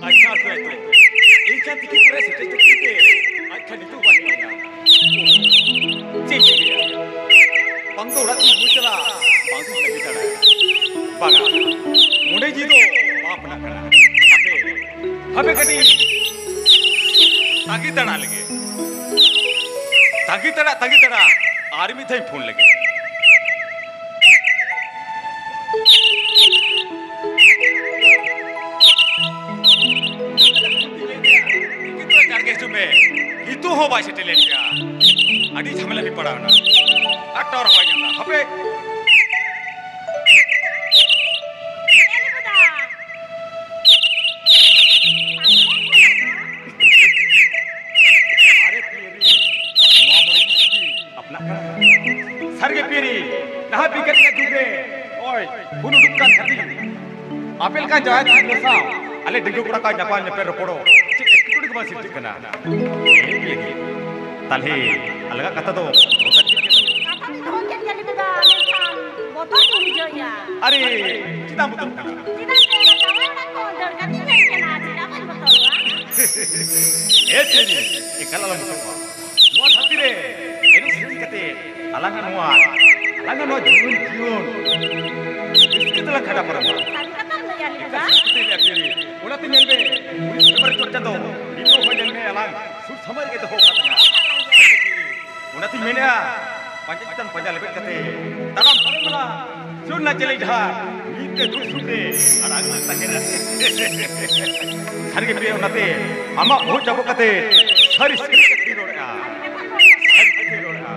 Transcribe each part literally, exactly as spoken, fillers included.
ᱟᱪᱪᱷᱟ, ᱦᱟᱯᱮ ᱛᱚ᱾ ᱮᱭ ᱠᱷᱟᱱ ᱛᱤᱠᱤᱱ ᱯᱚᱨᱮ ᱥᱮᱴᱮᱨ ᱛᱤᱠᱤᱱ ᱛᱮ ᱟᱡ ᱠᱷᱟᱱ ᱱᱤᱛᱚᱜ ᱵᱟᱭ ᱦᱮᱡ ᱮᱱᱟ᱾ ᱪᱮᱫ ᱤᱧ ᱪᱤᱠᱟᱹᱭᱟ? ᱵᱟᱝ ᱫᱚ ᱚᱲᱟᱜ ᱛᱤᱧ ᱨᱩᱣᱟᱹᱲ ᱪᱟᱞᱟᱜᱼᱟ, ᱵᱟᱝ ᱫᱚᱧ ᱛᱟᱺᱜᱤ ᱫᱟᱲᱮᱭᱟᱜᱼᱟ᱾ ᱵᱟᱝᱟ, ᱱᱚᱰᱮ ᱡᱤᱣᱤ ᱫᱚ ᱵᱟᱯ ᱱᱟᱜ ᱠᱟᱱᱟ᱾ ᱦᱟᱯᱮ, ᱦᱟᱯᱮ ᱠᱟᱹᱴᱤᱡ ᱛᱟᱺᱜᱤ ᱛᱟᱲᱟᱜ ᱞᱮᱜᱮ᱾ ᱛᱟᱺᱜᱤ ᱛᱟᱲᱟᱜ, ᱛᱟᱺᱜᱤ ᱛᱟᱲᱟᱜ, ᱟᱨ ᱢᱤᱫ ᱫᱷᱟᱣ ᱤᱧ ᱯᱷᱳᱱ ᱞᱮᱜᱮ᱾ ᱡᱟᱨᱜᱮ ᱦᱤᱡᱩᱜ ᱢᱮ, ᱱᱤᱛᱚᱜ ᱦᱚᱸ ᱵᱟᱭ ᱥᱮᱴᱮᱨ ᱞᱮᱱ ᱜᱮᱭᱟ᱾ ᱟᱹᱰᱤ ᱡᱷᱟᱢᱮᱞᱟ ᱨᱮ ᱯᱟᱲᱟᱣ ᱮᱱᱟ᱾ ᱟᱨ ᱴᱟᱣᱟᱨ ᱦᱚᱸ ᱵᱟᱭ ᱧᱟᱢ ᱮᱫᱟ᱾ ᱦᱟᱯᱮ᱾ ᱟᱨᱮ ᱯᱤᱭᱟᱹᱨᱤ, ᱱᱚᱣᱟ ᱢᱚᱬᱮ ᱪᱤᱴᱷᱤ ᱟᱯᱱᱟᱜ ᱠᱟᱱᱟ᱾ ᱥᱟᱹᱨᱤᱜᱮ ᱯᱤᱭᱟᱹᱨᱤ, ᱱᱟᱦᱟᱜ ᱵᱤᱜᱽᱜᱟᱱ ᱨᱮᱱᱟᱜ ᱡᱩᱜᱽ ᱨᱮ ᱱᱚᱜᱼᱚᱭ ᱯᱷᱳᱱ ᱩᱰᱩᱠ ᱠᱟᱱ ᱠᱷᱟᱹᱛᱤᱨ ᱟᱯᱮ ᱞᱮᱠᱟᱱ ᱡᱟᱶᱟᱭ ᱛᱤᱨᱞᱟᱹ ᱥᱟᱶ ᱟᱞᱮ ᱰᱟᱺᱜᱩᱣᱟᱹ ᱠᱚᱲᱟ ᱠᱚᱣᱟᱜ ᱧᱟᱯᱟᱢ ᱧᱮᱯᱮᱞ ᱨᱚᱯᱚᱲ ᱪᱮᱫ ᱮᱴᱠᱮᱴᱚᱬᱮ ᱜᱮ ᱵᱟᱝ ᱥᱤᱨᱡᱟᱹᱜ ᱠᱟᱱᱟ᱾ ᱮ ᱯᱤᱭᱟᱹᱨᱤ, ᱛᱟᱦᱞᱮ ᱟᱞᱟᱝᱟᱜ ᱠᱟᱛᱷᱟ ᱫᱚ ᱫᱚᱦᱚ ᱠᱟᱛᱮ ᱪᱮᱫ ᱠᱟᱱᱟ? ᱠᱟᱛᱷᱟ ᱫᱚ ᱫᱚᱦᱚ ᱠᱮᱫ ᱜᱮᱭᱟ ᱞᱤᱧ ᱫᱟᱫᱟ, ᱢᱮᱱᱠᱷᱟᱱ ᱵᱚᱛᱚᱨ ᱜᱤᱧ ᱵᱩᱡᱷᱟᱹᱣᱮᱫᱼᱟ᱾ ᱟᱨᱮ, ᱪᱮᱫᱟᱜ ᱵᱚᱛᱚᱨᱚᱜ ᱠᱟᱱᱟ? ᱪᱮᱫᱟᱜ ᱥᱮ ᱡᱟᱶᱟᱭ ᱚᱲᱟᱜ ᱠᱷᱚᱱ ᱫᱟᱹᱲ ᱠᱟᱛᱮᱧ ᱦᱮᱡ ᱠᱟᱱᱟ, ᱪᱮᱫᱟᱜ ᱵᱟᱹᱧ ᱵᱚᱛᱚᱨᱚᱜᱼᱟ? ᱮ ᱯᱤᱭᱟᱹᱨᱤ, ᱮᱠᱟᱞ ᱟᱞᱚᱢ ᱵᱚᱛᱚᱨᱚᱜᱼᱟ᱾ ᱱᱚᱣᱟ ᱫᱷᱟᱹᱨᱛᱤ ᱨᱮ ᱮᱱᱮᱡ ᱥᱮᱨᱮᱧ ᱠᱟᱛᱮ ᱟᱞᱟᱝᱟᱜ ᱱᱚᱣᱟ, ᱟᱞᱟᱝᱟᱜ ᱱᱚᱣᱟ ᱡᱩᱣᱟᱹᱱ ᱡᱤᱭᱚᱱ ᱨᱟᱹᱥᱠᱟᱹ ᱛᱮᱞᱟᱝ ᱠᱷᱟᱸᱰᱟ ᱯᱟᱨᱚᱢᱟ᱾ ᱥᱟᱹᱨᱤ ᱠᱟᱛᱷᱟᱢ ᱞᱟᱹᱭᱟ ᱞᱤᱧ ᱫᱟᱫᱟ᱾ ᱮᱠᱟᱞ ᱥᱟᱹᱨᱤ ᱠᱟᱛᱷᱟᱧ ᱞᱟᱹᱭᱟ ᱯᱤᱭᱟᱹᱨᱤ᱾ ᱚᱱᱟᱛᱮ ᱧᱮᱞ ᱢᱮ, ᱩᱱᱤ ᱥᱮᱨᱢᱟ ᱨᱮ ᱪᱚᱴ ᱪᱟᱸᱫᱚ ᱱᱤᱛᱚᱜ ᱦᱚᱸ ᱧᱮᱞ ᱢᱮ ᱟᱞᱟᱝ ᱥᱩᱨ ᱥᱟᱢᱟᱝ ᱨᱮᱜᱮ ᱫᱚᱦᱚ ᱟᱠᱟᱫ ᱞᱟᱝᱟ᱾ ᱚᱱᱟᱛᱮᱧ ᱢᱮᱱᱮᱫᱼᱟ, ᱯᱟᱸᱡᱟ ᱪᱮᱛᱟᱱ ᱯᱟᱸᱡᱟ ᱞᱮᱵᱮᱫ ᱠᱟᱛᱮ ᱛᱟᱲᱟᱢ ᱯᱟᱨᱚᱢ ᱟᱞᱟᱝ ᱥᱩᱨ ᱨᱮᱱᱟᱜ ᱪᱮᱞᱮᱧ ᱰᱟᱦᱟᱨ ᱢᱤᱫ ᱛᱮ ᱫᱩᱲᱩᱵ ᱥᱩᱨ ᱨᱮ ᱟᱨ ᱟᱝ ᱞᱟᱝ ᱛᱟᱦᱮᱱᱟ᱾ ᱥᱟᱹᱨᱤ ᱜᱮ ᱯᱤᱭᱟᱹᱨᱤ, ᱚᱱᱟᱛᱮ ᱟᱢᱟᱜ ᱵᱚᱦᱚᱜ ᱡᱟᱵᱚᱜ ᱠᱟᱛᱮ ᱥᱟᱹᱨᱤ ᱥᱟᱹᱨᱤ ᱠᱟᱛᱷᱟᱧ ᱨᱚᱲᱮᱫᱼᱟ᱾ ᱥᱟᱹᱨᱤ ᱠᱟᱛᱷᱟᱧ ᱨᱚᱲᱮᱫᱼᱟ᱾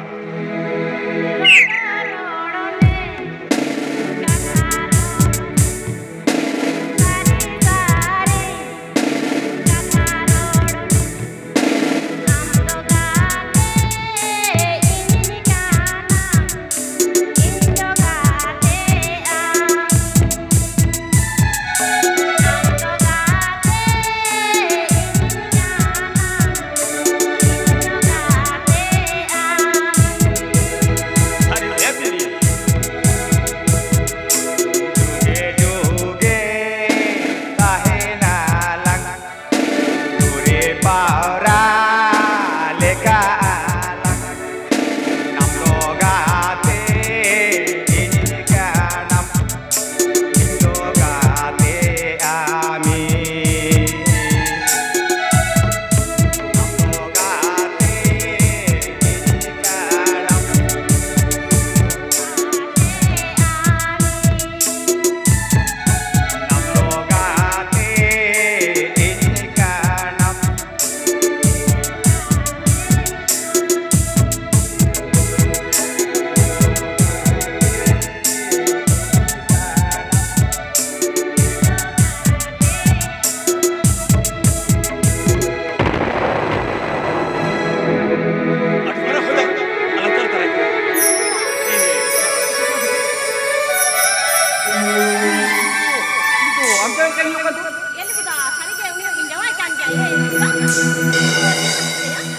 ᱪᱮᱫ ᱦᱩᱭᱩᱜ ᱠᱟᱱ ᱛᱟᱢᱟ? ᱮ ᱞᱮᱵᱩᱫᱟ, ᱥᱟᱹᱨᱤᱜᱮ ᱩᱱᱤ ᱤᱧ ᱡᱟᱶᱟᱭ ᱠᱟᱱ ᱜᱮᱭᱟᱭ, ᱮ ᱞᱮᱵᱩᱫᱟ᱾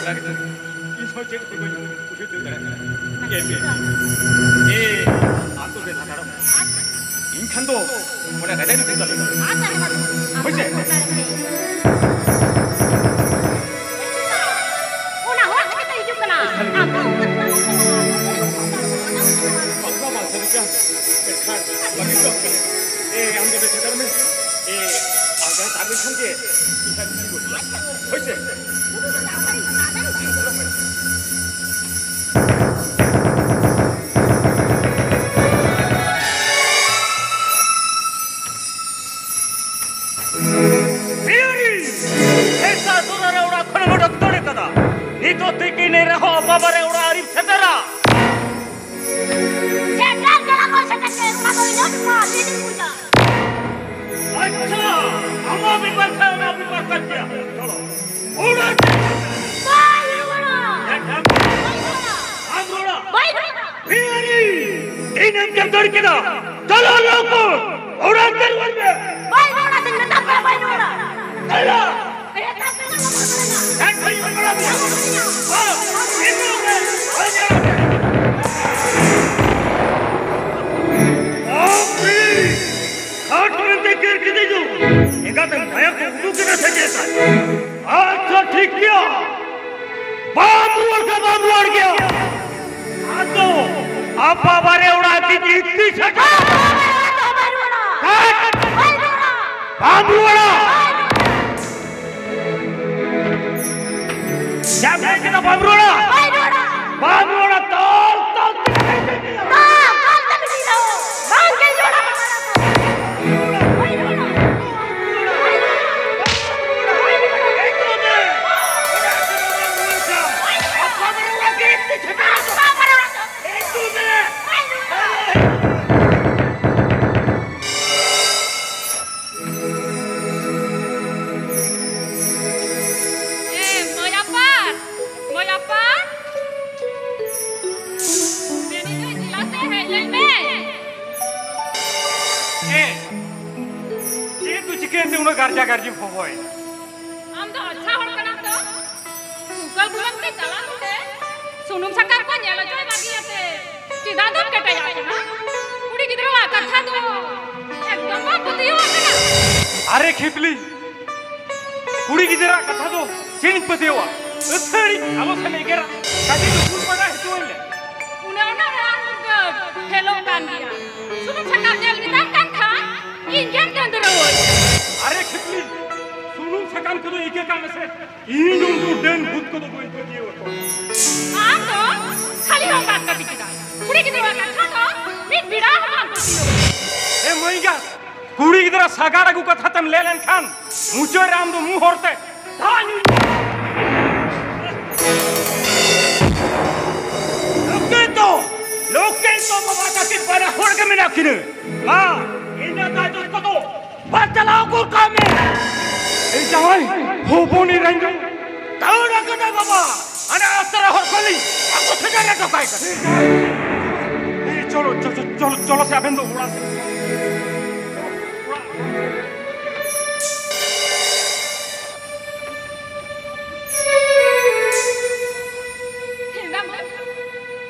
ᱚᱱᱟ ᱜᱮᱛᱚ ᱤᱧ ᱦᱚᱸ ᱪᱮᱫ ᱦᱚᱸ ᱵᱟᱹᱧ ᱵᱩᱡᱷᱟᱹᱣ ᱫᱟᱲᱮᱭᱟᱜ ᱠᱟᱱᱟ᱾ ᱮ ᱯᱮ, ᱮ, ᱟᱢ ᱫᱚ ᱵᱮᱥ ᱦᱟᱛᱟᱲᱚᱜ ᱢᱮ᱾ ᱤᱧ ᱠᱷᱟᱱ ᱫᱚ ᱚᱱᱟ ᱜᱟᱡᱟᱲ ᱨᱮ ᱪᱮᱫ ᱞᱮᱠᱟ? ᱟᱪᱪᱷᱟ, ᱦᱮᱸ, ᱢᱟ᱾ ᱚᱱᱟ ᱵᱩᱡᱷᱟᱹᱣ? ᱜᱟᱡᱟᱲ ᱨᱮ᱾ ᱚᱱᱟ ᱦᱚᱨ ᱛᱮᱜᱮ ᱛᱚ ᱦᱤᱡᱩᱜ ᱠᱟᱱᱟ᱾ ᱟᱢ ᱫᱚ ᱚᱱᱠᱟ ᱫᱚ ᱵᱟᱝ ᱠᱟᱱᱟ᱾ ᱵᱟᱝ, ᱵᱟᱝ, ᱵᱟᱝ, ᱥᱟᱹᱨᱤ ᱜᱮ᱾ ᱢᱮᱱᱠᱷᱟᱱ ᱵᱟᱹᱜᱤ ᱦᱚᱴᱚ ᱠᱟᱜ ᱢᱮ᱾ ᱮ, ᱟᱢ ᱫᱚ ᱵᱮᱥ ᱦᱟᱛᱟᱲ ᱢᱮ᱾ ᱮ, ᱟᱢ ᱡᱟᱦᱟᱸ ᱛᱟᱵ ᱞᱮᱠᱷᱟᱱ ᱜᱮ ᱤᱧ ᱦᱟᱸᱜ ᱤᱧ ᱜᱚᱡ ᱢᱮᱭᱟ᱾ ᱦᱳᱭ ᱥᱮ? ᱵᱤᱦᱟᱨᱤ! ᱮᱥᱟ ᱫᱩᱨᱟᱨᱮ ᱚᱲᱟᱜ ᱠᱷᱚᱱ ᱮᱢ ᱚᱰᱚᱠ ᱫᱟᱲᱮ ᱠᱟᱫᱟ᱾ ᱱᱤᱛᱚᱜ ᱛᱤᱠᱤᱱ ᱨᱮᱦᱚᱸ ᱵᱟᱵᱟᱨᱮ ᱚᱲᱟᱜ ᱟᱹᱣᱨᱤᱢ ᱥᱮᱴᱮᱨᱟ᱾ ᱥᱮᱴᱮᱨ ᱠᱟᱱᱟ ᱠᱚ, ᱥᱮᱴᱮᱨ ᱠᱟᱱᱟ ᱠᱚ, ᱤᱧ ᱫᱚ ᱱᱚᱣᱟ ᱫᱤᱱᱤᱧ ᱵᱩᱡᱟ᱾ ᱟᱪᱪᱷᱟ, ᱟᱢᱟᱜ ᱵᱮᱯᱟᱨ ᱠᱷᱟᱱ ᱚᱱᱟ ᱵᱮᱯᱟᱨ ᱠᱟᱱ ᱜᱮᱭᱟ᱾ ᱪᱚᱞᱚ, ᱚᱲᱟᱜ ᱛᱮ᱾ ᱵᱟᱭ ᱨᱩᱣᱟᱹᱲᱟ᱾ ᱮᱠᱫᱚᱢ᱾ ᱵᱟᱭ ᱨᱩᱣᱟᱹᱲᱟ᱾ ᱵᱟᱭ ᱨᱩᱣᱟᱹᱲᱟ᱾ ᱵᱟᱭ ᱨᱩᱣᱟᱹᱲᱟ᱾ ᱵᱤᱦᱟᱨᱤ, ᱛᱤᱱᱟᱹᱜ ᱮᱢ ᱫᱟᱹᱲ ᱠᱮᱫᱟ? ᱪᱚᱞᱚ ᱞᱚᱜᱚᱱ, ᱚᱲᱟᱜ ᱛᱮ ᱨᱩᱣᱟᱹᱲ ᱢᱮ᱾ ᱵᱟᱭ ᱨᱩᱣᱟᱹᱲᱟ, ᱥᱮᱧ ᱢᱮᱛᱟᱢ ᱠᱟᱱᱟ, ᱵᱟᱭ ᱨᱩᱣᱟᱹᱲᱟ᱾ ᱪᱚᱞᱚ᱾ ᱮ, ᱮᱴᱟᱜ ᱠᱚ ᱫᱚ ᱵᱟᱠᱚ ᱨᱩᱣᱟᱹᱲᱟ᱾ ᱮᱴᱟᱜ ᱠᱚ ᱫᱚ ᱵᱟᱠᱚ ᱨᱩᱣᱟᱹᱲᱟ᱾ ᱵᱟᱭ ᱨᱩᱣᱟᱹᱲᱟ᱾ ᱵᱟᱯᱨᱮ! ᱜᱷᱟᱴ ᱢᱮᱱᱛᱮ ᱜᱮᱨ ᱠᱮᱫᱮ ᱫᱚ᱾ ᱮᱸᱜᱟᱛᱮᱢ ᱢᱟᱭᱟᱢ ᱠᱚ ᱩᱰᱩᱠ ᱮᱫᱟ ᱥᱮ ᱪᱮᱫ? ᱟᱪᱪᱷᱟ, ᱴᱷᱤᱠ ᱜᱮᱭᱟ᱾ ᱵᱟᱢ ᱨᱩᱣᱟᱹᱲ ᱠᱷᱟᱱ ᱵᱟᱢ ᱨᱩᱣᱟᱹᱲ ᱜᱮᱭᱟ᱾ ᱟᱫᱚ ᱟᱯᱟ ᱵᱟᱨᱮ ᱚᱲᱟᱜ ᱛᱮ ᱤᱫᱤ ᱥᱮᱴᱮᱨ᱾ ᱵᱟᱢ ᱨᱩᱣᱟᱹᱲᱟ᱾ ᱡᱟᱢ ᱞᱟᱹᱭ ᱠᱮᱫᱟ ᱵᱟᱢ ᱨᱩᱣᱟᱹᱲᱟ? ᱵᱟᱭ ᱨᱩᱣᱟᱹᱲᱟ᱾ ᱵᱟᱢ ᱨᱩᱣᱟᱹᱲᱟ, ᱛᱚᱞ, ᱛᱚᱞ ᱛᱮ ᱢᱮᱱᱟᱜ ᱢᱮᱭᱟ᱾ ᱛᱚᱞ, ᱛᱚᱞ ᱛᱮ ᱢᱮᱱᱟᱜ ᱢᱮᱭᱟ᱾ ᱵᱟᱝ ᱜᱮ ᱨᱩᱣᱟᱹᱲᱟ᱾ ᱵᱟᱭ ᱨᱩᱣᱟᱹᱲᱟ᱾ ᱵᱟᱭ ᱨᱩᱣᱟᱹᱲᱟ᱾ ᱵᱟᱭ ᱨᱩᱣᱟᱹᱲᱟ᱾ ᱵᱟᱭ ᱨᱩᱣᱟᱹᱲᱟ᱾ ᱵᱟᱭ ᱨᱩᱣᱟᱹᱲᱟ᱾ ᱮ, ᱢᱟᱹᱭ ᱟᱯᱟᱛ, ᱢᱟᱹᱭ ᱟᱯᱟᱛ, ᱢᱮᱱᱮᱫᱟᱹᱧ ᱫᱮᱞᱟ ᱥᱮ ᱦᱮᱡ ᱞᱮᱱ ᱢᱮ᱾ ᱮ, ᱪᱮᱫ ᱛᱮ ᱩᱱᱟᱹᱜ ᱜᱟᱨᱡᱟ ᱜᱟᱨᱡᱤᱢ ᱦᱚᱦᱚᱭᱮᱫ? ᱟᱢ ᱫᱚ ᱟᱪᱪᱷᱟ ᱦᱚᱲ ᱠᱟᱱᱟᱢ ᱛᱚ? ᱩᱠᱟᱞ ᱵᱩᱞᱟᱹᱢ ᱛᱮ ᱪᱟᱞᱟᱣ ᱠᱟᱛᱮ ᱥᱩᱱᱩᱢ ᱥᱟᱠᱟᱢ ᱠᱚ ᱧᱮᱞ ᱦᱚᱪᱚᱭ ᱵᱟᱹᱜᱤᱭᱟᱛᱮ ᱪᱮᱫᱟᱜ ᱫᱚᱢ ᱠᱮᱴᱮᱡᱟᱜ ᱠᱟᱱᱟ? ᱠᱩᱲᱤ ᱜᱤᱫᱽᱨᱟᱹᱣᱟᱜ ᱠᱟᱛᱷᱟ ᱫᱚ ᱮᱠᱫᱚᱢ ᱵᱟᱢ ᱯᱟᱹᱛᱭᱟᱹᱣᱟᱜ ᱠᱟᱱᱟ᱾ ᱟᱨᱮ ᱠᱷᱤᱯᱞᱤ, ᱠᱩᱲᱤ ᱜᱤᱫᱽᱨᱟᱹᱣᱟᱜ ᱠᱟᱛᱷᱟ ᱫᱚ ᱪᱮᱫ ᱤᱧ ᱯᱟᱹᱛᱭᱟᱹᱣᱟ? ᱟᱹᱛᱷᱟᱹᱲᱤ ᱟᱞᱚ ᱥᱮᱢ ᱮᱜᱮᱨᱟ᱾ ᱠᱟᱹᱴᱤᱡ ᱫᱚ ᱵᱩᱡᱽ ᱵᱟᱲᱟ ᱦᱚᱪᱚᱣᱟᱹᱧ ᱢᱮ᱾ ᱩᱱᱟᱹᱜ ᱩᱱᱟᱹᱜ ᱨᱟᱱ ᱢᱩᱨᱜᱟᱹᱱ ᱯᱷᱮᱞᱚᱜ ᱠᱟᱱ ᱜᱮᱭᱟ᱾ ᱥᱩᱱᱩᱢ ᱥᱟᱠᱟᱢ ᱧᱮᱞ ᱢᱮᱛᱟᱢ ᱠᱟᱱ ᱠᱷᱟᱱ ᱤᱧ ᱜᱮᱢ ᱰᱟᱹᱱᱫᱽᱨᱟᱹᱣᱟᱹᱧ᱾ ᱟᱨᱮ ᱠᱷᱤᱯᱞᱤ, ᱥᱩᱱᱩᱢ ᱥᱟᱠᱟᱢ ᱠᱚᱫᱚ ᱤᱠᱟᱹ ᱠᱟᱜ ᱢᱮᱥᱮ᱾ ᱤᱧ ᱩᱱᱠᱩ ᱰᱟᱹᱱ ᱵᱷᱩᱛ ᱠᱚᱫᱚ ᱵᱟᱹᱧ ᱯᱟᱹᱛᱭᱟᱹᱣ ᱟᱠᱚᱣᱟ᱾ ᱟᱢ ᱫᱚ ᱠᱷᱟᱹᱞᱤ ᱦᱚᱸ ᱵᱟᱫ ᱠᱟᱛᱮ ᱠᱮᱫᱟ᱾ ᱠᱩᱲᱤ ᱜᱤᱫᱽᱨᱟᱹᱣᱟᱜ ᱠᱟᱛᱷᱟ ᱫᱚ ᱢᱤᱫ ᱵᱮᱲᱟ ᱦᱚᱸ ᱵᱟᱢ ᱯᱟᱹᱛᱭᱟᱹᱣ᱾ ᱮ ᱢᱟᱹᱭᱜᱟ, ᱠᱩᱲᱤ ᱜᱤᱫᱽᱨᱟᱹ ᱥᱟᱜᱟᱲ ᱟᱹᱜᱩ ᱠᱟᱛᱷᱟ ᱛᱮᱢ ᱞᱟᱹᱭ ᱞᱮᱱᱠᱷᱟᱱ ᱢᱩᱪᱟᱹᱫ ᱨᱮ ᱟᱢ ᱫᱚ ᱢᱩ ᱦᱚᱨ ᱛᱮ ᱫᱟᱜ ᱧᱩ᱾ ᱞᱚᱠᱮ ᱛᱚ, ᱞᱚᱠᱮ ᱛᱚ ᱵᱟᱵᱟ ᱛᱟᱹᱠᱤᱱ ᱵᱟᱱᱟ ᱦᱚᱲ ᱜᱮ ᱢᱮᱱᱟᱜ ᱠᱤᱱᱟᱹ᱾ ᱢᱟ, ᱤᱱᱟᱹ ᱛᱟᱭᱚᱢ ᱠᱚᱫᱚ ᱵᱟᱝ ᱪᱟᱞᱟᱣ ᱜᱚᱫ ᱠᱟᱜ ᱢᱮ᱾ ᱮ ᱡᱟᱶᱟᱭ, ᱦᱚᱯᱚᱱ ᱮᱨᱟᱧ ᱫᱚ᱾ ᱫᱟᱹᱲ ᱟᱠᱟᱫᱟᱭ ᱵᱟᱵᱟ᱾ ᱦᱟᱱᱟ ᱟᱥᱛᱨᱟ ᱦᱚᱲ ᱠᱚᱞᱤᱧ ᱟᱹᱜᱩ ᱥᱮᱴᱮᱨ ᱦᱚᱴᱚ ᱠᱟᱭ ᱠᱟᱱᱟ᱾ ᱮ, ᱪᱚᱞᱚ, ᱪᱚ-, ᱪᱚ-, ᱪᱚᱞᱚ, ᱪᱚᱞᱚ ᱥᱮ ᱟᱵᱮᱱ ᱫᱚ ᱚᱲᱟᱜ ᱥᱮᱫ᱾ ᱫᱤᱱᱟᱹᱢ ᱜᱮᱢ,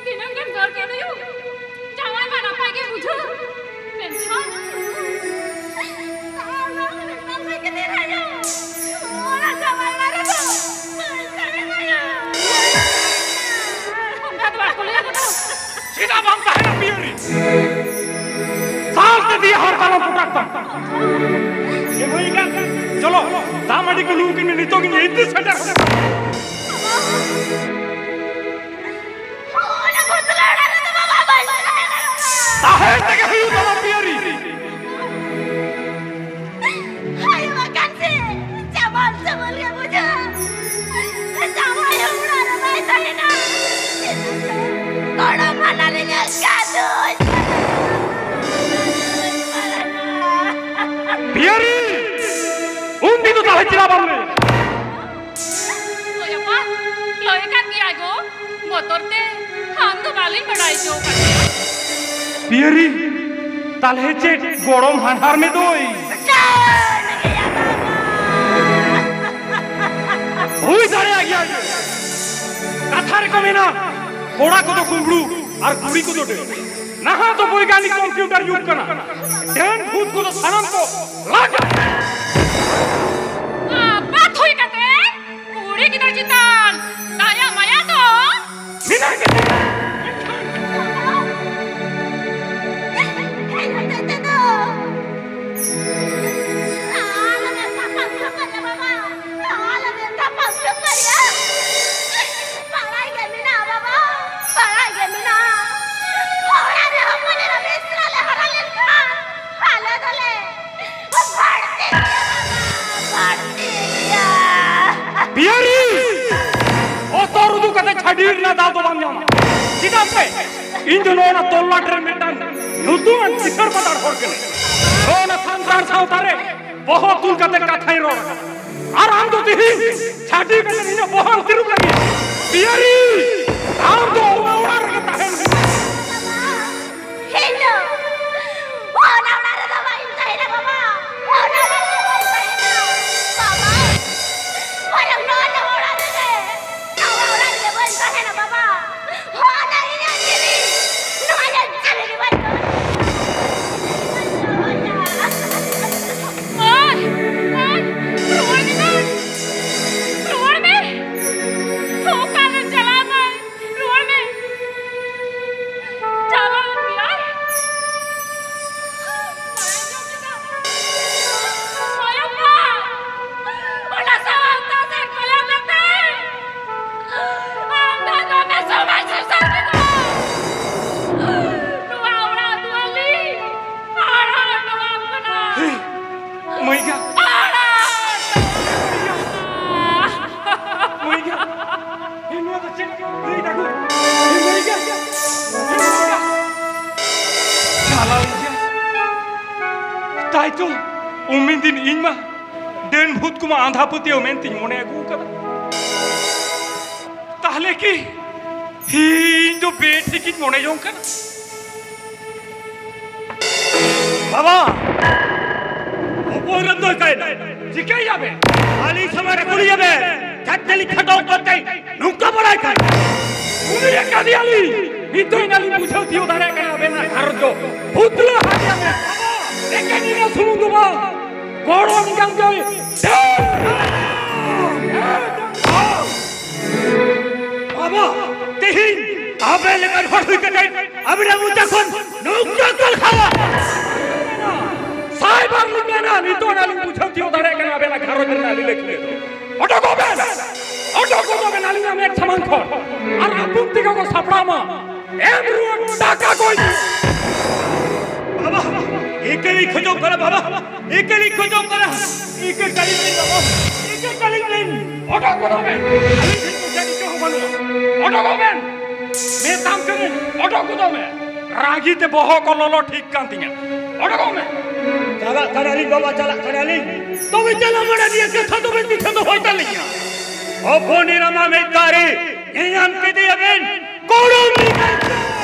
ᱫᱤᱱᱟᱹᱢ ᱜᱮᱢ ᱫᱟᱹᱲ ᱠᱮᱫ ᱫᱚᱭᱳ᱾ ᱡᱟᱶᱟᱭ ᱢᱟ ᱱᱟᱯᱟᱭ ᱜᱮ ᱵᱩᱡᱷᱟᱹᱣ᱾ ᱢᱮᱱᱠᱷᱟᱱ ᱛᱟᱦᱞᱮ ᱱᱮᱛᱟᱨ ᱫᱚ ᱪᱮᱫ ᱮ ᱨᱟᱭᱟ? ᱚᱱᱟ ᱡᱟᱶᱟᱭ ᱢᱟ ᱨᱮᱫᱚ ᱵᱟᱹᱧ ᱛᱟᱦᱮᱸ ᱫᱟᱲᱮᱭᱟᱜᱼᱟ᱾ ᱚᱱᱠᱟ ᱫᱚ ᱵᱟᱠᱚ ᱞᱟᱹᱭᱟ ᱠᱚ᱾ ᱪᱮᱫᱟᱜ ᱵᱟᱢ ᱛᱟᱦᱮᱱᱟ ᱯᱤᱭᱟᱹᱨᱤ? ᱥᱟᱶᱛᱮ ᱫᱤᱭᱟ ᱦᱟᱨ ᱛᱟᱞᱟᱢ ᱯᱚᱴᱟᱠ ᱛᱟᱢ᱾ ᱮ ᱢᱟᱹᱭ ᱮᱸᱜᱟ, ᱪᱚᱞᱚ, ᱫᱟᱜ ᱢᱟᱹᱰᱤ ᱠᱚ ᱧᱩ ᱠᱤᱱ ᱢᱮ, ᱱᱤᱛᱚᱜ ᱜᱤᱧ ᱤᱫᱤ ᱥᱮᱴᱮᱨ ᱦᱚᱴᱚ ᱠᱟᱜᱼᱟ᱾ ᱚᱱᱟ ᱵᱷᱩᱛᱞᱟᱹ ᱚᱲᱟᱜ ᱨᱮᱫᱚ ᱵᱟᱵᱟ ᱵᱟᱹᱧ ᱛᱟᱦᱮᱸ ᱫᱟᱲᱮᱭᱟᱜᱼᱟ᱾ ᱛᱟᱦᱮᱸ ᱛᱮᱜᱮ ᱦᱩᱭᱩᱜ ᱛᱟᱢᱟ ᱯᱤᱭᱟᱹᱨᱤ᱾ ᱟᱭᱳ ᱟᱠᱟᱱ ᱥᱮ ᱪᱟᱵᱟᱞ ᱪᱟᱵᱟᱞ ᱜᱮ ᱵᱩᱡᱷᱟᱹᱜᱼᱟ᱾ ᱡᱟᱶᱟᱭ ᱦᱚᱸ ᱚᱲᱟᱜ ᱨᱮ ᱵᱟᱭ ᱛᱟᱦᱮᱱᱟ᱾ ᱜᱚᱲᱚᱢ ᱦᱟᱱᱟ ᱨᱮ ᱧᱮᱞ ᱠᱟᱫᱩᱧ᱾ ᱯᱤᱭᱟᱹᱨᱤ! ᱩᱱᱫᱤᱱ ᱫᱚ ᱛᱟᱦᱞᱮ ᱪᱮᱫᱟᱜ ᱵᱟᱢ ᱞᱟᱹᱭᱟ? ᱞᱟᱹᱭ ᱟᱯᱟ, ᱞᱟᱹᱭ ᱟᱠᱟᱫ ᱜᱮᱭᱟᱭ ᱜᱚ, ᱵᱚᱛᱚᱨ ᱛᱮ ᱟᱢ ᱫᱚ ᱵᱟᱞᱤᱧ ᱵᱟᱰᱟᱭ ᱦᱚᱪᱚ ᱟᱠᱟᱫ ᱢᱮᱭᱟ᱾ ᱯᱤᱭᱟᱹᱨᱤ, ᱛᱟᱦᱞᱮ ᱪᱮᱫ ᱜᱚᱲᱚᱢ ᱦᱟᱱᱦᱟᱨ ᱢᱮ ᱫᱚᱭ? ᱪᱮᱫ? ᱦᱩᱭ ᱫᱟᱲᱮᱭᱟᱜ ᱜᱮᱭᱟ᱾ ᱠᱟᱛᱷᱟ ᱨᱮᱠᱚ ᱢᱮᱱᱟ, ᱠᱚᱲᱟ ᱠᱚᱫᱚ ᱠᱩᱢᱵᱽᱲᱩ ᱟᱨ ᱠᱩᱲᱤ ᱠᱚᱫᱚ ᱰᱟᱹᱱ᱾ ᱱᱟᱦᱟᱜ ᱫᱚ ᱵᱳᱭᱜᱟᱱᱤᱠ ᱠᱚᱢᱯᱤᱭᱩᱴᱟᱨ ᱡᱩᱜᱽ ᱠᱟᱱᱟ᱾ ᱰᱟᱹᱱ ᱵᱷᱩᱛ ᱠᱚᱫᱚ ᱥᱟᱱᱟᱢ ᱠᱚ ᱞᱟᱜᱟ᱾ ᱟᱯᱟᱛ ᱦᱩᱭ ᱠᱟᱛᱮ ᱠᱩᱲᱤ ᱜᱤᱫᱽᱨᱟᱹ ᱪᱮᱛᱟᱱ ᱫᱟᱭᱟ ᱢᱟᱭᱟ ᱫᱚ ᱢᱮᱱᱟᱜ ᱜᱮ᱾ ᱟᱞᱚᱢ ᱛᱟᱯᱟᱢ ᱠᱷᱟᱹᱯᱟᱹᱨᱤᱜᱼᱟ ᱵᱟᱵᱟ, ᱟᱞᱚᱢ ᱛᱟᱯᱟᱢ ᱠᱷᱟᱹᱯᱟᱹᱨᱤᱜᱼᱟ᱾ ᱵᱟᱲᱟᱭ ᱜᱮ ᱢᱮᱱᱟᱜᱼᱟ ᱵᱟᱵᱟ, ᱵᱟᱲᱟᱭ ᱜᱮ ᱢᱮᱱᱟᱜᱼᱟ᱾ ᱚᱲᱟᱜ ᱨᱮ ᱦᱚᱯᱚᱱ ᱮᱨᱟ ᱢᱤᱥᱨᱟ ᱞᱮ ᱦᱟᱨᱟ ᱞᱮᱱᱠᱷᱟᱱ ᱟᱞᱮ ᱫᱚᱞᱮ ᱵᱟᱹᱲᱛᱤ ᱜᱮᱭᱟ ᱵᱟᱵᱟ, ᱵᱟᱹᱲᱛᱤ ᱜᱮᱭᱟ᱾ ᱯᱤᱭᱟᱨᱤ! ᱵᱚᱛᱚᱨ ᱩᱫᱩᱜ ᱠᱟᱛᱮ ᱪᱷᱟᱹᱰᱤ ᱨᱮᱱᱟᱜ ᱫᱟᱣ ᱫᱚ ᱵᱟᱢ ᱧᱟᱢᱟ᱾ ᱪᱮᱫᱟᱜ ᱥᱮ ᱤᱧ ᱫᱚ ᱱᱚᱣᱟ ᱛᱚᱞᱞᱟᱴ ᱨᱮ ᱢᱤᱫᱴᱟᱝ ᱧᱩᱛᱩᱢᱟᱱ ᱪᱤᱛᱟᱹᱨ ᱯᱟᱛᱟᱲ ᱦᱚᱲ ᱠᱟᱹᱱᱟᱹᱧ᱾ ᱱᱚᱣᱟ ᱥᱟᱱᱛᱟᱲ ᱥᱟᱶᱛᱟ ᱨᱮ ᱵᱚᱦᱚᱜ ᱛᱩᱞ ᱠᱟᱛᱮ ᱠᱟᱛᱷᱟᱧ ᱨᱚᱲ ᱟᱠᱟᱫᱟ᱾ ᱟᱨ ᱟᱢ ᱫᱚ ᱛᱤᱦᱤᱧ ᱪᱷᱟᱹᱰᱤ ᱠᱟᱛᱮ ᱤᱧᱟᱹᱜ ᱵᱚᱦᱚᱜ ᱛᱤᱨᱩᱵ ᱞᱟᱹᱜᱤᱫ? ᱯᱤᱭᱟᱨᱤ! ᱟᱢ ᱫᱚ ᱚᱱᱟ ᱚᱲᱟᱜ ᱨᱮᱜᱮ ᱛᱟᱦᱮᱱ ᱢᱮ᱾ ᱤᱧ ᱫᱚ ᱚᱱᱟ ᱚᱲᱟᱜ ᱨᱮᱫᱚ ᱵᱟᱹᱧ ᱛᱟᱦᱮᱱᱟ ᱵᱟᱵᱟ, ᱚᱱᱟ ᱚᱲᱟᱜ ᱨᱮᱫᱚ ᱵᱟᱹᱧ ᱛᱟᱦᱮᱱᱟ ᱵᱟᱵᱟ, ᱵᱚᱨᱚᱝ ᱱᱚᱣᱟ ᱱᱟᱣᱟ ᱚᱲᱟᱜ ᱨᱮᱜᱮ, ᱱᱟᱣᱟ ᱚᱲᱟᱜ ᱨᱮᱫᱚ ᱵᱟᱹᱧ ᱛᱟᱦᱮᱱᱟ ᱵᱟᱵᱟ, ᱚᱱᱟ ᱤᱧᱟᱹᱜ ᱡᱤᱣᱤ, ᱱᱚᱣᱟ ᱤᱧᱟᱹᱜ ᱡᱤᱣᱤ ᱜᱮ ᱵᱟᱹᱧ ᱫᱚᱦᱚᱭᱟ᱾ ᱚᱭ, ᱚᱭ, ᱨᱩᱣᱟᱹᱲ ᱢᱮ, ᱨᱩᱣᱟᱹᱲ ᱢᱮ, ᱚᱠᱟᱨᱮᱢ ᱪᱟᱞᱟᱣ ᱮᱱᱟ? ᱨᱩᱣᱟᱹᱲ ᱢᱮ᱾ ᱪᱟᱞᱟᱣ ᱮᱱ ᱜᱮᱭᱟᱭ᱾ ᱢᱟᱭᱟ ᱡᱚᱢ ᱠᱮᱫᱟ᱾ ᱠᱚᱭᱚᱜ ᱢᱮ᱾ ᱚᱱᱟ ᱥᱟᱶᱛᱟ ᱥᱮᱫ ᱠᱚᱭᱚᱜ ᱠᱟᱛᱮ ᱟᱢ ᱫᱚ ᱫᱚᱢᱮ ᱥᱚᱢᱟᱡᱽ ᱥᱩᱥᱟᱹᱨ ᱠᱮᱫᱟ᱾ ᱱᱚᱣᱟ ᱚᱲᱟᱜ ᱫᱩᱣᱟᱹᱨ ᱞᱤᱧ ᱟᱲᱟᱜ ᱦᱚᱴᱚ ᱟᱢ ᱠᱟᱱᱟ᱾ ᱦᱮᱸ, ᱢᱟᱹᱭᱜᱟ᱾ ᱟᱲᱟᱜ ᱦᱚᱴᱚ ᱟᱢ ᱠᱟᱱᱟ᱾ ᱢᱟᱹᱭᱜᱟ᱾ ᱦᱮᱸ, ᱱᱚᱣᱟ ᱫᱚ ᱪᱮᱫ ᱞᱟᱹᱭ ᱫᱟᱠᱚ? ᱦᱮᱸ, ᱢᱟᱹᱭᱜᱟ᱾ ᱦᱮᱸ, ᱢᱟᱹᱭᱜᱟ᱾ ᱪᱟᱞᱟᱣ ᱮᱱ ᱜᱮᱭᱟ᱾ ᱛᱟᱭ ᱛᱚ, ᱩᱢᱮᱱ ᱫᱤᱱ ᱤᱧ ᱢᱟ ᱰᱟᱹᱱ ᱵᱷᱩᱛ ᱠᱚᱢᱟ ᱟᱸᱫᱷᱟ ᱯᱟᱹᱛᱭᱟᱹᱣ ᱢᱮᱱᱛᱤᱧ ᱢᱚᱱᱮ ᱟᱹᱜᱩ ᱟᱠᱟᱫᱟ᱾ ᱛᱟᱦᱞᱮ ᱠᱤ ᱤᱧ ᱫᱚ ᱵᱮᱴᱷᱤᱠᱤᱧ ᱢᱚᱱᱮ ᱡᱚᱝ ᱠᱟᱱᱟ? ᱵᱟᱵᱟ! ᱦᱚᱯᱚᱱ ᱮᱨᱟ ᱫᱚ ᱚᱠᱟᱭᱮᱱᱟ? ᱪᱤᱠᱟᱹᱭᱮᱭᱟ ᱵᱮᱱ? ᱟᱹᱞᱤᱧ ᱥᱟᱢᱟᱝ ᱨᱮ ᱠᱩᱞᱤᱭᱮ ᱵᱮᱱ᱾ ᱛᱮᱞᱤᱧ ᱠᱷᱟᱴᱟᱣ ᱠᱟᱛᱮ ᱱᱚᱝᱠᱟ ᱵᱟᱲᱟᱭ ᱠᱟᱱ᱾ ᱩᱱᱤ ᱮᱠᱟᱫᱤᱭᱟᱞᱤᱧ᱾ ᱱᱤᱛᱚᱜ ᱮᱱᱟᱞᱤᱧ ᱵᱩᱡᱷᱟᱹᱣ ᱛᱤᱭᱳᱜ ᱫᱟᱲᱮᱭᱟᱜ ᱠᱟᱱᱟ ᱟᱵᱮᱱᱟᱜ ᱜᱷᱟᱨᱚᱸᱡᱽ ᱫᱚ ᱵᱷᱩᱛᱞᱟᱹ ᱦᱟᱹᱴᱤᱭᱟ ᱢᱮ᱾ ᱮᱠᱮᱱ ᱤᱱᱟᱹ ᱥᱩᱢᱩᱝ ᱫᱚ ᱵᱟᱝ, ᱜᱚᱲᱚᱢ ᱡᱟᱝ ᱫᱚᱭ ᱵᱟᱵᱟ, ᱛᱮᱦᱮᱧ ᱟᱵᱮᱱ ᱞᱮᱠᱟᱱ ᱦᱚᱲ ᱦᱩᱭ ᱠᱟᱛᱮ ᱟᱵᱮᱱᱟᱜ ᱢᱚᱪᱟ ᱠᱷᱚᱱ ᱱᱚᱝᱠᱟ ᱠᱟᱛᱷᱟ ᱥᱟᱭᱵᱟᱨ ᱞᱤᱧ ᱢᱮᱱᱟ, ᱱᱤᱛᱚᱜ ᱮᱱᱟᱞᱤᱧ ᱵᱩᱡᱷᱟᱹᱣ ᱛᱤᱭᱳᱜ ᱫᱟᱲᱮᱭᱟᱜ ᱠᱟᱱᱟ ᱟᱵᱮᱱᱟᱜ ᱜᱷᱟᱨᱚᱸᱡᱽ ᱨᱮᱱᱟᱜ ᱞᱤᱞᱟᱹ ᱠᱷᱤᱞᱟᱹ᱾ ᱚᱰᱚᱠᱚᱜ ᱵᱮᱱ! ᱚᱰᱚᱠ ᱜᱚᱫᱚᱜ ᱵᱮᱱ ᱟᱹᱞᱤᱧᱟᱜ ᱢᱮᱫ ᱥᱟᱢᱟᱝ ᱠᱷᱚᱱ! ᱟᱨ ᱟᱹᱵᱤᱱ ᱛᱮᱜᱮ ᱠᱚ ᱥᱟᱯᱲᱟᱣ ᱢᱟ! ᱮᱢ ᱨᱩᱣᱟᱹᱲ ᱴᱟᱠᱟ ᱠᱚ! ᱵᱟᱵᱟ, ᱤᱠᱟᱹᱞᱤᱧ ᱠᱷᱚᱡᱚᱜ ᱠᱟᱱᱟ ᱵᱟᱵᱟ, ᱤᱠᱟᱹᱞᱤᱧ ᱠᱷᱚᱡᱚᱜ ᱠᱟᱱᱟ, ᱤᱠᱟᱹ ᱠᱟᱹᱞᱤᱧ ᱵᱤᱱ ᱵᱟᱵᱟ, ᱤᱠᱟᱹ ᱠᱟᱹᱞᱤᱧ ᱵᱤᱱ! ᱚᱰᱚᱠ ᱜᱚᱫᱚᱜ ᱵᱮᱱ! ᱟᱹᱞᱤᱧ ᱴᱷᱮᱱ ᱯᱚᱭᱥᱟ ᱪᱮᱫ ᱦᱚᱸ ᱵᱟᱹᱱᱩᱜᱼᱟ! ᱚᱰᱚᱠᱚᱜ ᱵᱮᱱ! ᱢᱮᱛᱟᱢ ᱠᱟᱹᱱᱟᱹᱧ, ᱚᱰᱚᱠ ᱜᱚᱫᱚᱜ ᱢᱮ! ᱨᱟᱹᱜᱤ ᱛᱮ ᱵᱚᱦᱚᱜ ᱠᱚ ᱞᱚᱞᱚ ᱴᱷᱤᱠ ᱠᱟᱱ ᱛᱤᱧᱟ᱾ ᱚᱰᱚᱠᱚᱜ ᱢᱮ! ᱪᱟᱞᱟᱜ ᱠᱟᱱᱟᱞᱤᱧ ᱵᱟᱵᱟ, ᱪᱟᱞᱟᱜ ᱠᱟᱱᱟᱞᱤᱧ᱾ ᱛᱚᱵᱮ ᱪᱟᱞᱟᱣ ᱢᱟᱲᱟᱝ ᱨᱮᱭᱟᱜ ᱠᱟᱛᱷᱟ ᱫᱚᱵᱮᱱ ᱫᱤᱥᱟᱹ ᱫᱚᱦᱚᱭ ᱛᱟᱹᱞᱤᱧᱟ᱾ ᱦᱚᱯᱚᱱ ᱮᱨᱟ ᱢᱟ ᱢᱮᱫ ᱫᱟᱨᱮ ᱧᱮᱧᱟᱢ ᱠᱮᱫᱮᱭᱟ ᱵᱮᱱ, ᱜᱚᱲᱚᱢ ᱮᱨᱟ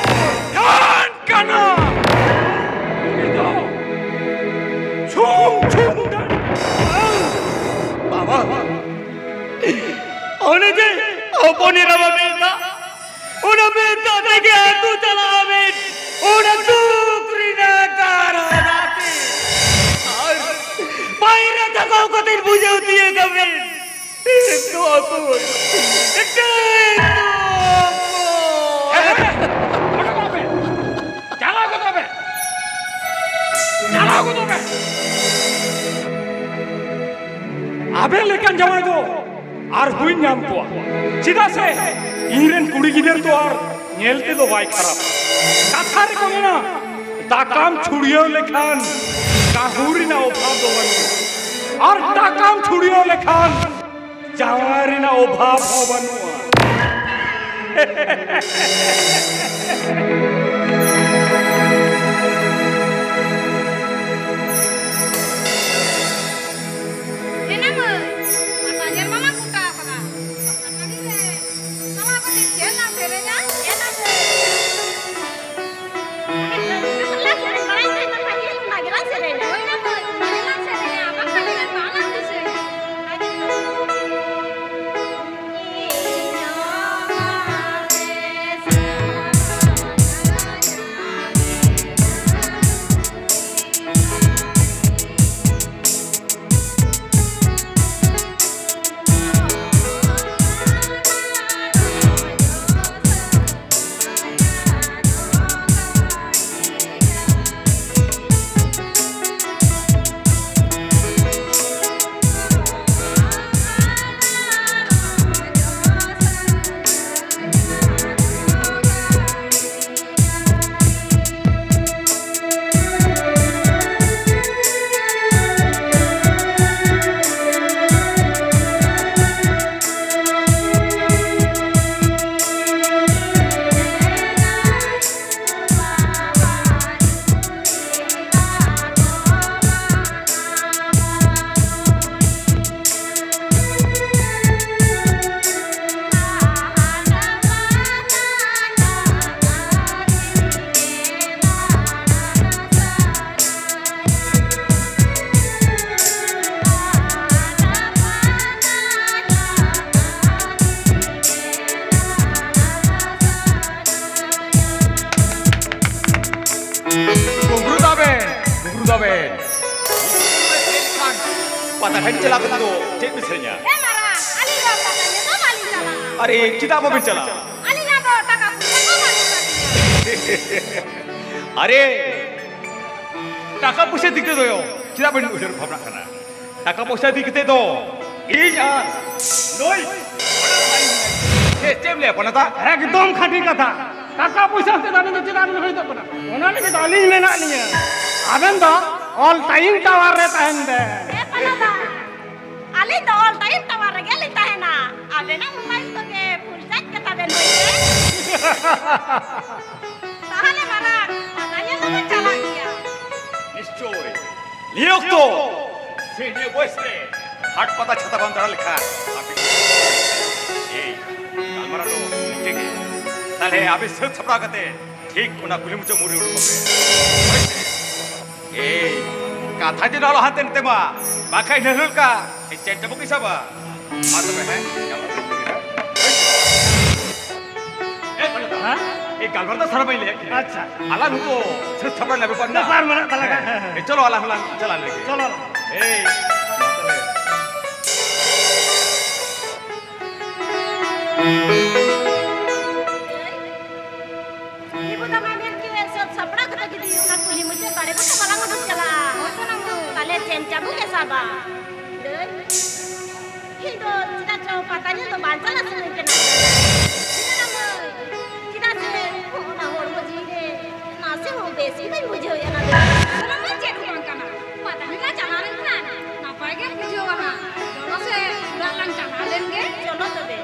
ᱡᱟᱦᱟᱱ ᱠᱟᱱᱟ᱾ ᱩᱱᱤ ᱫᱚ ᱪᱷᱩᱝ ᱪᱷᱩᱝ ᱫᱟᱲᱮ᱾ ᱵᱟᱵᱟ, ᱚᱱᱮ ᱡᱮ ᱦᱚᱯᱚᱱ ᱮᱨᱟ ᱢᱟ ᱢᱮᱫ ᱫᱟᱜ ᱚᱱᱟ ᱢᱮᱱ ᱠᱟᱛᱮ ᱜᱮ ᱟᱹᱛᱩ ᱪᱟᱞᱟᱜ ᱟᱵᱮᱱ᱾ ᱚᱱᱟ ᱫᱩᱠ ᱨᱮᱱᱟᱜ ᱠᱟᱨᱚᱱ ᱟᱛᱮ᱾ ᱟᱨ ᱯᱟᱭᱨᱟ ᱛᱟᱠᱟᱣ ᱠᱟᱛᱮ ᱵᱩᱡᱷᱟᱹᱣ ᱛᱤᱭᱟᱹᱜ ᱟᱵᱮᱱ᱾ ᱮᱠᱫᱚᱢ ᱟᱹᱛᱩ᱾ ᱮᱠᱫᱚᱢ᱾ ᱦᱮᱸ, ᱦᱮᱸ, ᱚᱰᱚᱠᱚᱜ ᱢᱮ᱾ ᱪᱟᱞᱟᱣ ᱜᱚᱫᱚᱜ ᱢᱮ᱾ ᱪᱟᱞᱟᱣ ᱜᱚᱫᱚᱜ ᱢᱮ᱾ ᱟᱵᱮᱱ ᱞᱮᱠᱟᱱ ᱡᱟᱶᱟᱭ ᱫᱚ ᱟᱨ ᱦᱩᱧ ᱧᱟᱢ ᱠᱚᱣᱟ᱾ ᱪᱮᱫᱟᱜ ᱥᱮ ᱤᱧ ᱨᱮᱱ ᱠᱩᱲᱤ ᱜᱤᱫᱟᱹᱨ ᱫᱚ ᱟᱨ ᱧᱮᱞ ᱛᱮᱫᱚ ᱵᱟᱭ ᱠᱷᱟᱨᱟᱯ᱾ ᱠᱟᱛᱷᱟ ᱨᱮᱠᱚ ᱢᱮᱱᱟ, ᱫᱟᱠᱟᱢ ᱪᱷᱩᱲᱭᱟᱹᱣ ᱞᱮᱠᱷᱟᱱ ᱠᱟᱹᱦᱩ ᱨᱮᱱᱟᱜ ᱚᱵᱷᱟᱵᱽ ᱫᱚ ᱵᱟᱹᱱᱩᱜᱼᱟ, ᱟᱨ ᱴᱟᱠᱟᱢ ᱪᱷᱩᱲᱭᱟᱹᱣ ᱞᱮᱠᱷᱟᱱ ᱡᱟᱶᱟᱭ ᱨᱮᱱᱟᱜ ᱚᱵᱷᱟᱵᱽ ᱦᱚᱸ ᱵᱟᱹᱱᱩᱜᱼᱟ᱾ ᱮᱱᱟ ᱢᱟᱹᱭ, ᱯᱟᱛᱟ ᱧᱮᱞ ᱢᱟᱢᱟ ᱜᱚᱴᱟ ᱟᱠᱟᱱᱟ᱾ ᱯᱟᱛᱟ ᱴᱟᱺᱰᱤ ᱨᱮ ᱪᱟᱞᱟᱣ ᱠᱟᱛᱮ ᱪᱮᱫ ᱞᱟᱝ ᱥᱮᱨᱮᱧᱟ? ᱮᱱᱟ ᱢᱟᱹᱭ᱾ ᱞᱟᱝ ᱥᱮᱨᱮᱧ ᱵᱟᱲᱟᱭ ᱠᱷᱟᱱ ᱫᱚ ᱵᱷᱟᱜᱮ ᱚᱱᱟ ᱜᱮᱞᱟᱝ ᱥᱮᱨᱮᱧᱟ᱾ ᱦᱳᱭ ᱢᱟ ᱢᱟᱹᱭ, ᱚᱱᱟ ᱜᱮᱞᱟᱝ ᱥᱮᱨᱮᱧᱟ, ᱵᱟᱝᱠᱷᱟᱱ ᱫᱚ ᱵᱟᱝᱞᱟᱝ ᱵᱩᱡᱷᱟᱹᱣᱟ᱾ ᱯᱟᱛᱟ ᱴᱟᱺᱰᱤ ᱪᱟᱞᱟᱣ ᱠᱟᱛᱮ ᱫᱚ ᱪᱮᱫ ᱯᱮ ᱥᱮᱨᱮᱧᱟ? ᱦᱮᱸ ᱢᱟᱨᱟᱝ, ᱟᱹᱞᱤᱧ ᱫᱚ ᱯᱟᱛᱟ ᱧᱮᱞ ᱫᱚ ᱵᱟᱹᱞᱤᱧ ᱪᱟᱞᱟᱜᱼᱟ᱾ ᱟᱨᱮ, ᱪᱮᱫᱟᱜ ᱵᱟᱵᱮᱱ ᱪᱟᱞᱟᱜᱼᱟ? ᱟᱹᱞᱤᱧᱟᱜ ᱫᱚ ᱴᱟᱠᱟ ᱯᱚᱭᱥᱟ ᱠᱚ ᱵᱟᱹᱱᱩᱜ ᱛᱟᱹᱞᱤᱧᱟ᱾ ᱟᱨᱮ, ᱴᱟᱠᱟ ᱯᱚᱭᱥᱟ ᱤᱫᱤ ᱠᱟᱛᱮ ᱫᱚ ᱪᱮᱫᱟᱜ ᱵᱮᱱ ᱩᱭᱦᱟᱹᱨ ᱵᱷᱟᱵᱽᱱᱟᱜ ᱠᱟᱱᱟ? ᱴᱟᱠᱟ ᱯᱚᱭᱥᱟ ᱤᱫᱤ ᱠᱟᱛᱮ ᱫᱚ ᱤᱧ ᱟᱨ ᱱᱩᱭ ᱪᱮᱫ, ᱪᱮᱫ ᱮᱢ ᱞᱟᱹᱭᱟ ᱯᱚᱱᱚᱛᱟ? ᱮᱠᱫᱚᱢ ᱠᱷᱟᱹᱴᱤ ᱠᱟᱛᱷᱟ᱾ ᱴᱟᱠᱟ ᱯᱚᱭᱥᱟ ᱦᱚᱛᱮ ᱫᱚ ᱟᱵᱮᱱ ᱫᱚ ᱪᱮᱫᱟᱜ ᱵᱮᱱ ᱦᱩᱭ ᱠᱟᱱᱟ? ᱚᱱᱟ ᱞᱟᱹᱜᱤᱫ ᱫᱚ ᱟᱹᱞᱤᱧ ᱢᱮᱱᱟᱜ ᱞᱤᱧᱟ᱾ ᱟᱵᱮᱱ ᱫᱚ all time tower ᱨᱮ ᱛᱟᱦᱮᱱ ᱵᱮᱱ᱾ ᱦᱮᱸ ᱯᱟᱞᱟ ᱫᱟ, ᱟᱹᱞᱤᱧ ᱫᱚ all time tower ᱨᱮᱜᱮ ᱞᱤᱧ ᱛᱟᱦᱮᱱᱟ᱾ ᱟᱵᱮᱱᱟᱜ mobile ᱠᱚᱜᱮ full charge ᱠᱟᱛᱟ ᱵᱮᱱ ᱦᱩᱭ ᱛᱮ᱾ ᱛᱟᱦᱚᱞᱮ ᱢᱟᱨᱟᱝ, ᱯᱟᱛᱟ ᱧᱮᱞ ᱫᱚᱵᱚᱱ ᱪᱟᱞᱟᱜ ᱜᱮᱭᱟ᱾ ᱱᱤᱥᱪᱳᱭ᱾ ᱱᱤᱭᱟᱹ ᱚᱠᱛᱚ ᱥᱮ ᱱᱤᱭᱟᱹ ᱵᱚᱭᱮᱥ ᱨᱮ ᱦᱟᱴ ᱯᱟᱛᱟ ᱪᱷᱟᱛᱟ ᱵᱟᱢ ᱫᱟᱬᱟ ᱞᱮᱠᱷᱟᱱ ᱟᱯᱮ, ᱮᱭ, ᱜᱟᱞᱢᱟᱨᱟᱣ ᱫᱚ ᱱᱤᱝᱠᱟᱹ ᱜᱮ᱾ ᱛᱟᱦᱞᱮ ᱟᱯᱮ ᱥᱟᱹᱛ ᱥᱟᱯᱲᱟᱣ ᱠᱟᱛᱮ ᱴᱷᱤᱠ ᱚᱱᱟ ᱠᱩᱞᱦᱤ ᱢᱩᱪᱟᱹᱫ ᱢᱩᱨ ᱨᱮ ᱩᱰᱩᱠᱚᱜ ᱯᱮ᱾ ᱦᱳᱭ ᱥᱮ? ᱮᱭ, ᱠᱟᱛᱷᱟ ᱡᱮᱱᱚ ᱟᱞᱚ ᱦᱟᱱᱛᱮ ᱱᱟᱛᱮ ᱢᱟ, ᱵᱟᱠᱷᱟᱡ ᱱᱟᱹᱦᱞᱟᱹᱞ ᱠᱟ ᱪᱮᱫ ᱪᱟᱵᱚ ᱠᱤᱥᱟ ᱵᱟ? ᱢᱟ ᱛᱚᱵᱮ, ᱦᱮᱸ? ᱧᱟᱯᱟᱢ ᱠᱟᱛᱮ ᱜᱮ, ᱦᱮᱸ? ᱮ, ᱵᱟᱹᱱᱩᱜ ᱛᱟᱢᱟ᱾ ᱦᱮᱸ? ᱮ, ᱜᱟᱞᱢᱟᱨᱟᱣ ᱫᱚ ᱥᱟᱨᱟ ᱵᱟᱹᱧ ᱞᱟᱹᱭᱮᱫ ᱠᱟᱱᱟ᱾ ᱟᱪᱪᱷᱟ᱾ ᱟᱞᱟᱝ ᱦᱚᱸ ᱥᱟᱹᱛ ᱥᱟᱯᱲᱟᱣ ᱞᱮ ᱵᱮᱯᱟᱨ ᱢᱮᱱᱟᱜᱼᱟ᱾ ᱵᱮᱯᱟᱨ ᱢᱮᱱᱟᱜ ᱛᱟᱞᱟᱝᱟ᱾ ᱦᱮᱸ, ᱦᱮᱸ, ᱦᱮᱸ᱾ ᱮ, ᱪᱚᱞᱚ, ᱟᱞᱟᱝ ᱦᱚᱸᱞᱟᱝ ᱪᱟᱞᱟᱜ ᱞᱮᱜᱮ᱾ ᱪᱚᱞᱚ᱾ ᱮᱭ, ᱢᱟ ᱛᱚᱵᱮ᱾ ᱤᱧ ᱵᱚᱫᱟ ᱢᱟ ᱢᱮᱱ ᱠᱮᱫ, ᱥᱟᱹᱛ ᱥᱟᱯᱲᱟᱣ ᱠᱟᱛᱮ ᱡᱩᱫᱤ ᱚᱱᱟ ᱠᱩᱞᱦᱤ ᱢᱩᱪᱟᱹᱫ ᱵᱟᱲᱮ ᱠᱚᱛᱮ ᱵᱟᱞᱟᱝ ᱩᱰᱩᱠ ᱪᱟᱞᱟᱜᱼᱟ᱾ ᱦᱳᱭ ᱛᱚ ᱱᱟ ᱢᱟᱹᱭ᱾ ᱛᱟᱦᱞᱮ ᱪᱮᱱ ᱪᱟᱵᱩ ᱜᱮ ᱥᱟᱵᱟ᱾ ᱫᱟᱹᱭ, ᱤᱧ ᱫᱚ ᱪᱮᱫᱟᱜ ᱪᱚ ᱯᱟᱛᱟ ᱧᱮᱞ ᱫᱚ ᱵᱟᱝ ᱪᱟᱞᱟᱜ ᱥᱟᱱᱟᱧ ᱠᱟᱱᱟ᱾ ᱪᱮᱫᱟᱜ ᱱᱟ ᱢᱟᱹᱭ? ᱪᱮᱫᱟᱜ ᱥᱮ ᱚᱱᱟ ᱦᱚᱲᱢᱚ ᱡᱤᱣᱤ ᱨᱮ ᱱᱟᱥᱮ ᱦᱚᱸ ᱵᱮᱥ ᱜᱮ ᱵᱟᱹᱧ ᱵᱩᱡᱷᱟᱹᱣᱮᱫᱼᱟ ᱱᱟ ᱫᱟᱹᱭ᱾ ᱚᱱᱟ ᱢᱟ ᱪᱮᱫ ᱦᱚᱸ ᱵᱟᱝ ᱠᱟᱱᱟ᱾ ᱯᱟᱛᱟ ᱧᱮᱞ ᱞᱟᱝ ᱪᱟᱞᱟᱣ ᱞᱮᱱᱠᱷᱟᱱ ᱱᱟᱯᱟᱭ ᱜᱮᱢ ᱵᱩᱡᱷᱟᱹᱣᱟ ᱦᱟᱸᱜ᱾ ᱪᱚᱞᱚ ᱥᱮ, ᱚᱲᱟᱜ ᱞᱟᱝ ᱪᱟᱞᱟᱣ ᱞᱮᱱ ᱜᱮ᱾ ᱪᱚᱞᱚ ᱛᱚᱵᱮ᱾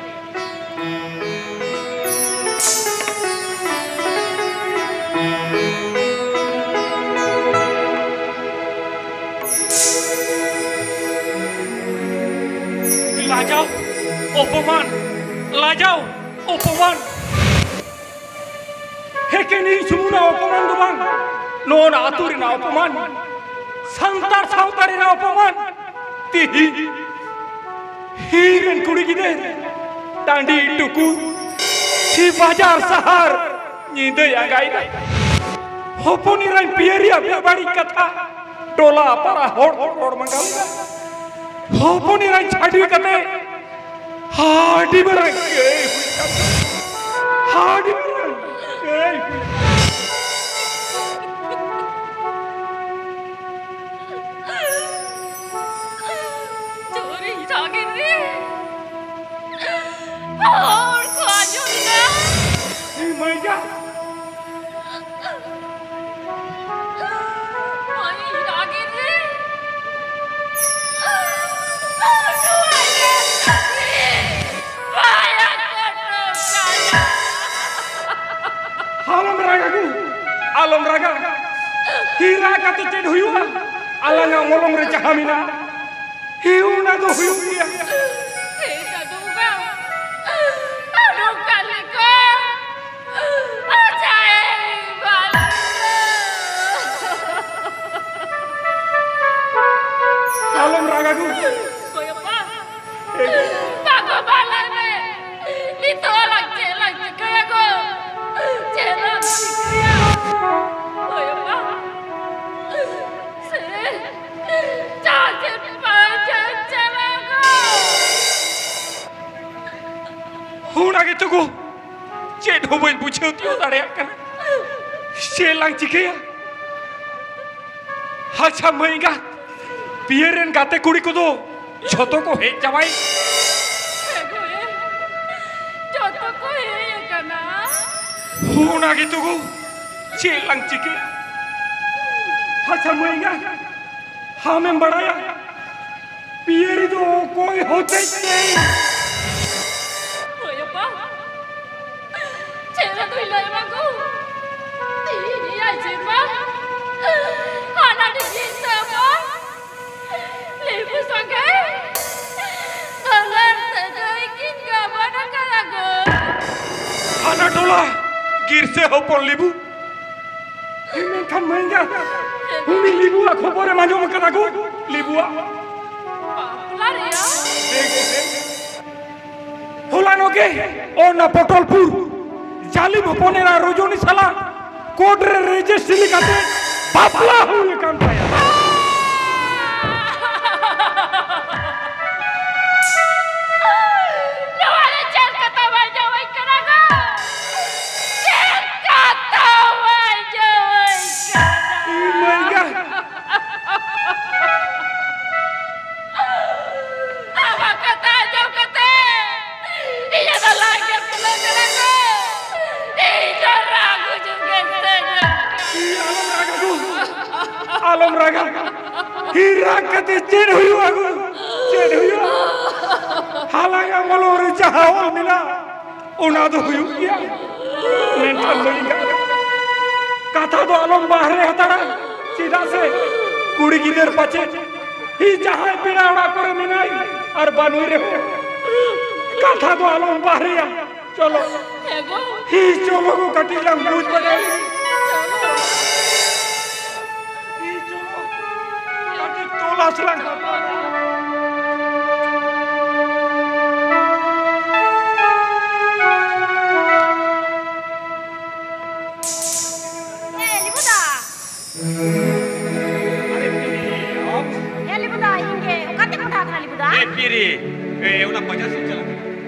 ᱞᱟᱡᱟᱣ, ᱚᱯᱚᱢᱟᱱ, ᱞᱟᱡᱟᱣ, ᱚᱯᱚᱢᱟᱱ᱾ ᱮᱠᱮᱱ ᱤᱧ ᱥᱩᱢᱩᱝᱟᱜ ᱚᱯᱚᱢᱟᱱ ᱫᱚ ᱵᱟᱝ, ᱱᱚᱣᱟ ᱟᱹᱛᱩ ᱨᱮᱱᱟᱜ ᱚᱯᱚᱢᱟᱱ, ᱥᱟᱱᱛᱟᱲ ᱥᱟᱶᱛᱟ ᱨᱮᱱᱟᱜ ᱚᱯᱚᱢᱟᱱ᱾ ᱛᱤᱦᱤᱧ ᱤᱧ ᱨᱮᱱ ᱠᱩᱲᱤ ᱜᱤᱫᱟᱹᱨ ᱴᱟᱺᱰᱤ ᱴᱩᱠᱩ ᱥᱮ ᱵᱟᱡᱟᱨ ᱥᱟᱦᱟᱨ ᱧᱤᱫᱟᱹᱭ ᱟᱸᱜᱟᱭᱮᱫᱟ᱾ ᱦᱚᱯᱚᱱ ᱮᱨᱟᱧ ᱯᱤᱭᱟᱹᱨᱤᱭᱟᱜ ᱵᱮᱵᱟᱹᱲᱤᱡ ᱠᱟᱛᱷᱟ ᱴᱚᱞᱟ ᱯᱟᱲᱟ ᱦᱚᱲ ᱠᱚ ᱨᱚᱲ ᱢᱟᱸᱜᱟᱞ ᱮᱫᱟ᱾ ᱦᱚᱯᱚᱱ ᱮᱨᱟᱧ ᱪᱷᱟᱹᱰᱣᱤ ᱠᱟᱛᱮ ᱦᱟᱹᱰᱤ ᱢᱟᱨᱟᱝ ᱜᱟᱹᱭ ᱦᱩᱭ ᱠᱟᱱ ᱛᱟᱭᱟ᱾ ᱦᱟᱹᱰᱤ ᱢᱟᱨᱟᱝ ᱜᱟᱹᱭ ᱦᱩᱭ ᱠᱟᱱ ᱛᱟᱭᱟ᱾ ᱪᱳᱨᱤᱧ ᱨᱟᱜᱮᱫ ᱨᱮ ᱦᱚᱲ ᱠᱚ ᱟᱸᱡᱚᱢ ᱮᱫᱟ᱾ ᱮ ᱢᱟᱹᱭ ᱜᱟ᱾ ᱢᱟᱹᱭᱤᱧ ᱨᱟᱜᱮᱫ ᱨᱮ ᱱᱚᱣᱟ ᱧᱮᱞ ᱠᱟᱛᱮ ᱵᱟᱭ ᱟᱠᱚᱴᱚᱜ ᱠᱟᱱᱟ᱾ ᱟᱞᱚᱢ ᱨᱟᱜᱟ ᱜᱳ, ᱟᱞᱚᱢ ᱨᱟᱜᱟ᱾ ᱦᱤ ᱨᱟᱜ ᱠᱟᱛᱮ ᱪᱮᱫ ᱦᱩᱭᱩᱜᱼᱟ? ᱟᱞᱟᱝᱟᱜ ᱢᱚᱞᱚᱝ ᱨᱮ ᱡᱟᱦᱟᱸ ᱢᱮᱱᱟᱜᱼᱟ, ᱦᱤ ᱚᱱᱟ ᱫᱚ ᱦᱩᱭᱩᱜ ᱜᱮᱭᱟ᱾ ᱦᱮ ᱪᱟᱸᱫᱳ ᱵᱚᱸᱜᱟ, ᱱᱚᱝᱠᱟ ᱞᱮᱠᱟ ᱟᱡᱟᱭ ᱵᱟᱞᱟ᱾ ᱟᱞᱚᱢ ᱨᱟᱜᱟ ᱜᱳ᱾ ᱦᱳᱭ ᱟᱯᱟ᱾ ᱵᱟᱠᱚ ᱵᱟᱞᱟ ᱨᱮ ᱱᱤᱛᱚᱜ ᱟᱞᱟᱝ ᱪᱮᱫ ᱞᱟᱝ ᱪᱤᱠᱟᱹᱭᱟ ᱜᱳ? ᱪᱮᱫ ᱞᱟᱝ ᱪᱤᱠᱟᱹᱭᱟ? ᱦᱳᱭ ᱟᱯᱟ᱾ ᱥᱮ ᱡᱟᱦᱟᱸ ᱥᱮᱫ ᱯᱟᱸᱡᱟ ᱪᱟᱞᱟᱜ ᱜᱳ᱾ ᱚᱱᱟ ᱜᱮᱛᱚ ᱜᱳ, ᱪᱮᱫ ᱦᱚᱸ ᱵᱟᱹᱧ ᱵᱩᱡᱷᱟᱹᱣ ᱛᱤᱭᱳᱜ ᱫᱟᱲᱮᱭᱟᱜ ᱠᱟᱱᱟ᱾ ᱪᱮᱫ ᱞᱟᱝ ᱪᱤᱠᱟᱹᱭᱟ? ᱟᱪᱪᱷᱟ ᱢᱟᱹᱭ ᱮᱸᱜᱟᱛ, ᱯᱤᱭᱟᱹ ᱨᱮᱱ ᱜᱟᱛᱮ ᱠᱩᱲᱤ ᱠᱚᱫᱚ ᱡᱷᱚᱛᱚ ᱠᱚ ᱦᱮᱡ ᱪᱟᱵᱟᱭᱮᱱ? ᱦᱮᱸ ᱜᱳ, ᱡᱷᱚᱛᱚ ᱠᱚ ᱦᱮᱡ ᱟᱠᱟᱱᱟ᱾ ᱚᱱᱟ ᱜᱮᱛᱚ ᱜᱳ, ᱪᱮᱫ ᱞᱟᱝ ᱪᱤᱠᱟᱹᱭᱟ? ᱟᱪᱪᱷᱟ ᱢᱟᱹᱭ ᱮᱸᱜᱟᱛ, ᱟᱢᱮᱢ ᱵᱟᱲᱟᱭᱟ ᱯᱤᱭᱟᱹᱨᱤ ᱫᱚ ᱚᱠᱚᱭ ᱦᱚᱛᱮᱡ ᱛᱮ? ᱦᱳᱭ ᱟᱯᱟ, ᱪᱮᱫ ᱟᱫᱚᱭ ᱞᱟᱹᱭ ᱟᱢᱟ ᱜᱳ? ᱛᱮᱦᱮᱧ ᱟᱡ ᱡᱮᱢᱟ ᱦᱟᱱᱟ ᱰᱤᱜᱤ ᱥᱟᱢᱟ ᱞᱮᱵᱩ ᱥᱚᱸᱜᱮ ᱫᱩᱞᱟᱹᱲ ᱥᱟᱹᱜᱟᱹᱭ ᱠᱤᱱ ᱜᱟᱵᱟᱱ ᱟᱠᱟᱫᱟ ᱜᱳ᱾ ᱦᱟᱱᱟ ᱴᱚᱞᱟ ᱜᱤᱨᱥᱟᱹ ᱦᱚᱯᱚᱱ ᱞᱮᱵᱩ᱾ ᱢᱮᱱᱠᱷᱟᱱ ᱢᱟᱹᱭ ᱮᱸᱜᱟᱛ, ᱩᱱᱤ ᱞᱤᱵᱩᱣᱟᱜ ᱠᱷᱚᱵᱚᱨᱮᱢ ᱟᱸᱡᱚᱢ ᱟᱠᱟᱫᱟ ᱜᱳ? ᱞᱤᱵᱩᱣᱟᱜ ᱵᱟᱯᱞᱟ ᱨᱮᱭᱟᱜ? ᱦᱚᱞᱟᱱᱚᱜ ᱜᱮ ᱚᱱᱟ ᱯᱚᱴᱚᱞᱯᱩᱨ ᱡᱟᱹᱞᱤᱢ ᱦᱚᱯᱚᱱ ᱮᱨᱟ ᱨᱚᱡᱚᱱᱤ ᱥᱟᱞᱟᱜ ᱠᱳᱨᱴ ᱨᱮ ᱨᱮᱡᱤᱥᱴᱨᱤ ᱞᱮᱠᱟᱛᱮ ᱵᱟᱯᱞᱟ ᱦᱩᱭ ᱟᱠᱟᱱ ᱛᱟᱭᱟ᱾ ᱨᱟᱜ ᱠᱟᱛᱮ ᱪᱮᱫ ᱦᱩᱭᱩᱜᱼᱟ ᱜᱳ? ᱪᱮᱫ ᱦᱩᱭᱩᱜᱼᱟ? ᱦᱟᱞᱟᱝ ᱟᱢᱚᱞ ᱨᱮ ᱡᱟᱦᱟᱸ ᱚᱞ ᱢᱮᱱᱟᱜ, ᱚᱱᱟ ᱫᱚ ᱦᱩᱭᱩᱜ ᱜᱮᱭᱟ᱾ ᱢᱮᱱᱠᱷᱟᱱ ᱵᱟᱹᱧ ᱜᱟᱱ᱾ ᱠᱟᱛᱷᱟ ᱫᱚ ᱟᱞᱚᱢ ᱵᱟᱦᱨᱮ ᱦᱟᱛᱟᱲᱟ, ᱪᱮᱫᱟᱜ ᱥᱮ ᱠᱩᱲᱤ ᱜᱤᱫᱟᱹᱨ ᱯᱟᱪᱮ ᱤᱧ ᱡᱟᱦᱟᱸᱭ ᱯᱮᱲᱟ ᱚᱲᱟᱜ ᱠᱚᱨᱮ ᱢᱮᱱᱟᱭ ᱟᱨ ᱵᱟᱹᱱᱩᱭ ᱨᱮᱦᱚᱸ, ᱠᱟᱛᱷᱟ ᱫᱚ ᱟᱞᱚᱢ ᱵᱟᱦᱨᱮᱭᱟ᱾ ᱪᱚᱞᱚ᱾ ᱦᱮᱸ ᱜᱳ᱾ ᱦᱤ, ᱪᱚᱞᱚ ᱜᱳ, ᱠᱟᱹᱴᱤᱡ ᱞᱟᱝ ᱵᱩᱡᱽ ᱵᱟᱲᱟᱭᱟ᱾ ᱦᱤ, ᱪᱚᱞᱚ᱾ ᱠᱟᱹᱴᱤᱡ ᱛᱚᱞᱟᱥ ᱞᱟᱝ ᱦᱟᱛᱟᱣᱟ᱾ ᱮ, ᱞᱤᱵᱩ ᱫᱟ᱾ ᱟᱨᱮ ᱯᱤᱨᱤ, ᱟᱢ? ᱮ, ᱞᱤᱵᱩ ᱫᱟ, ᱤᱧ ᱜᱮ᱾ ᱚᱠᱟᱛᱮᱢ ᱢᱚᱴᱟ ᱟᱠᱟᱱᱟ, ᱞᱤᱵᱩ ᱫᱟ? ᱮ, ᱯᱤᱨᱤ, ᱮ, ᱚᱱᱟ ᱵᱟᱡᱟᱨ ᱥᱮᱫ ᱪᱟᱞᱟᱜ ᱠᱟᱱᱟ᱾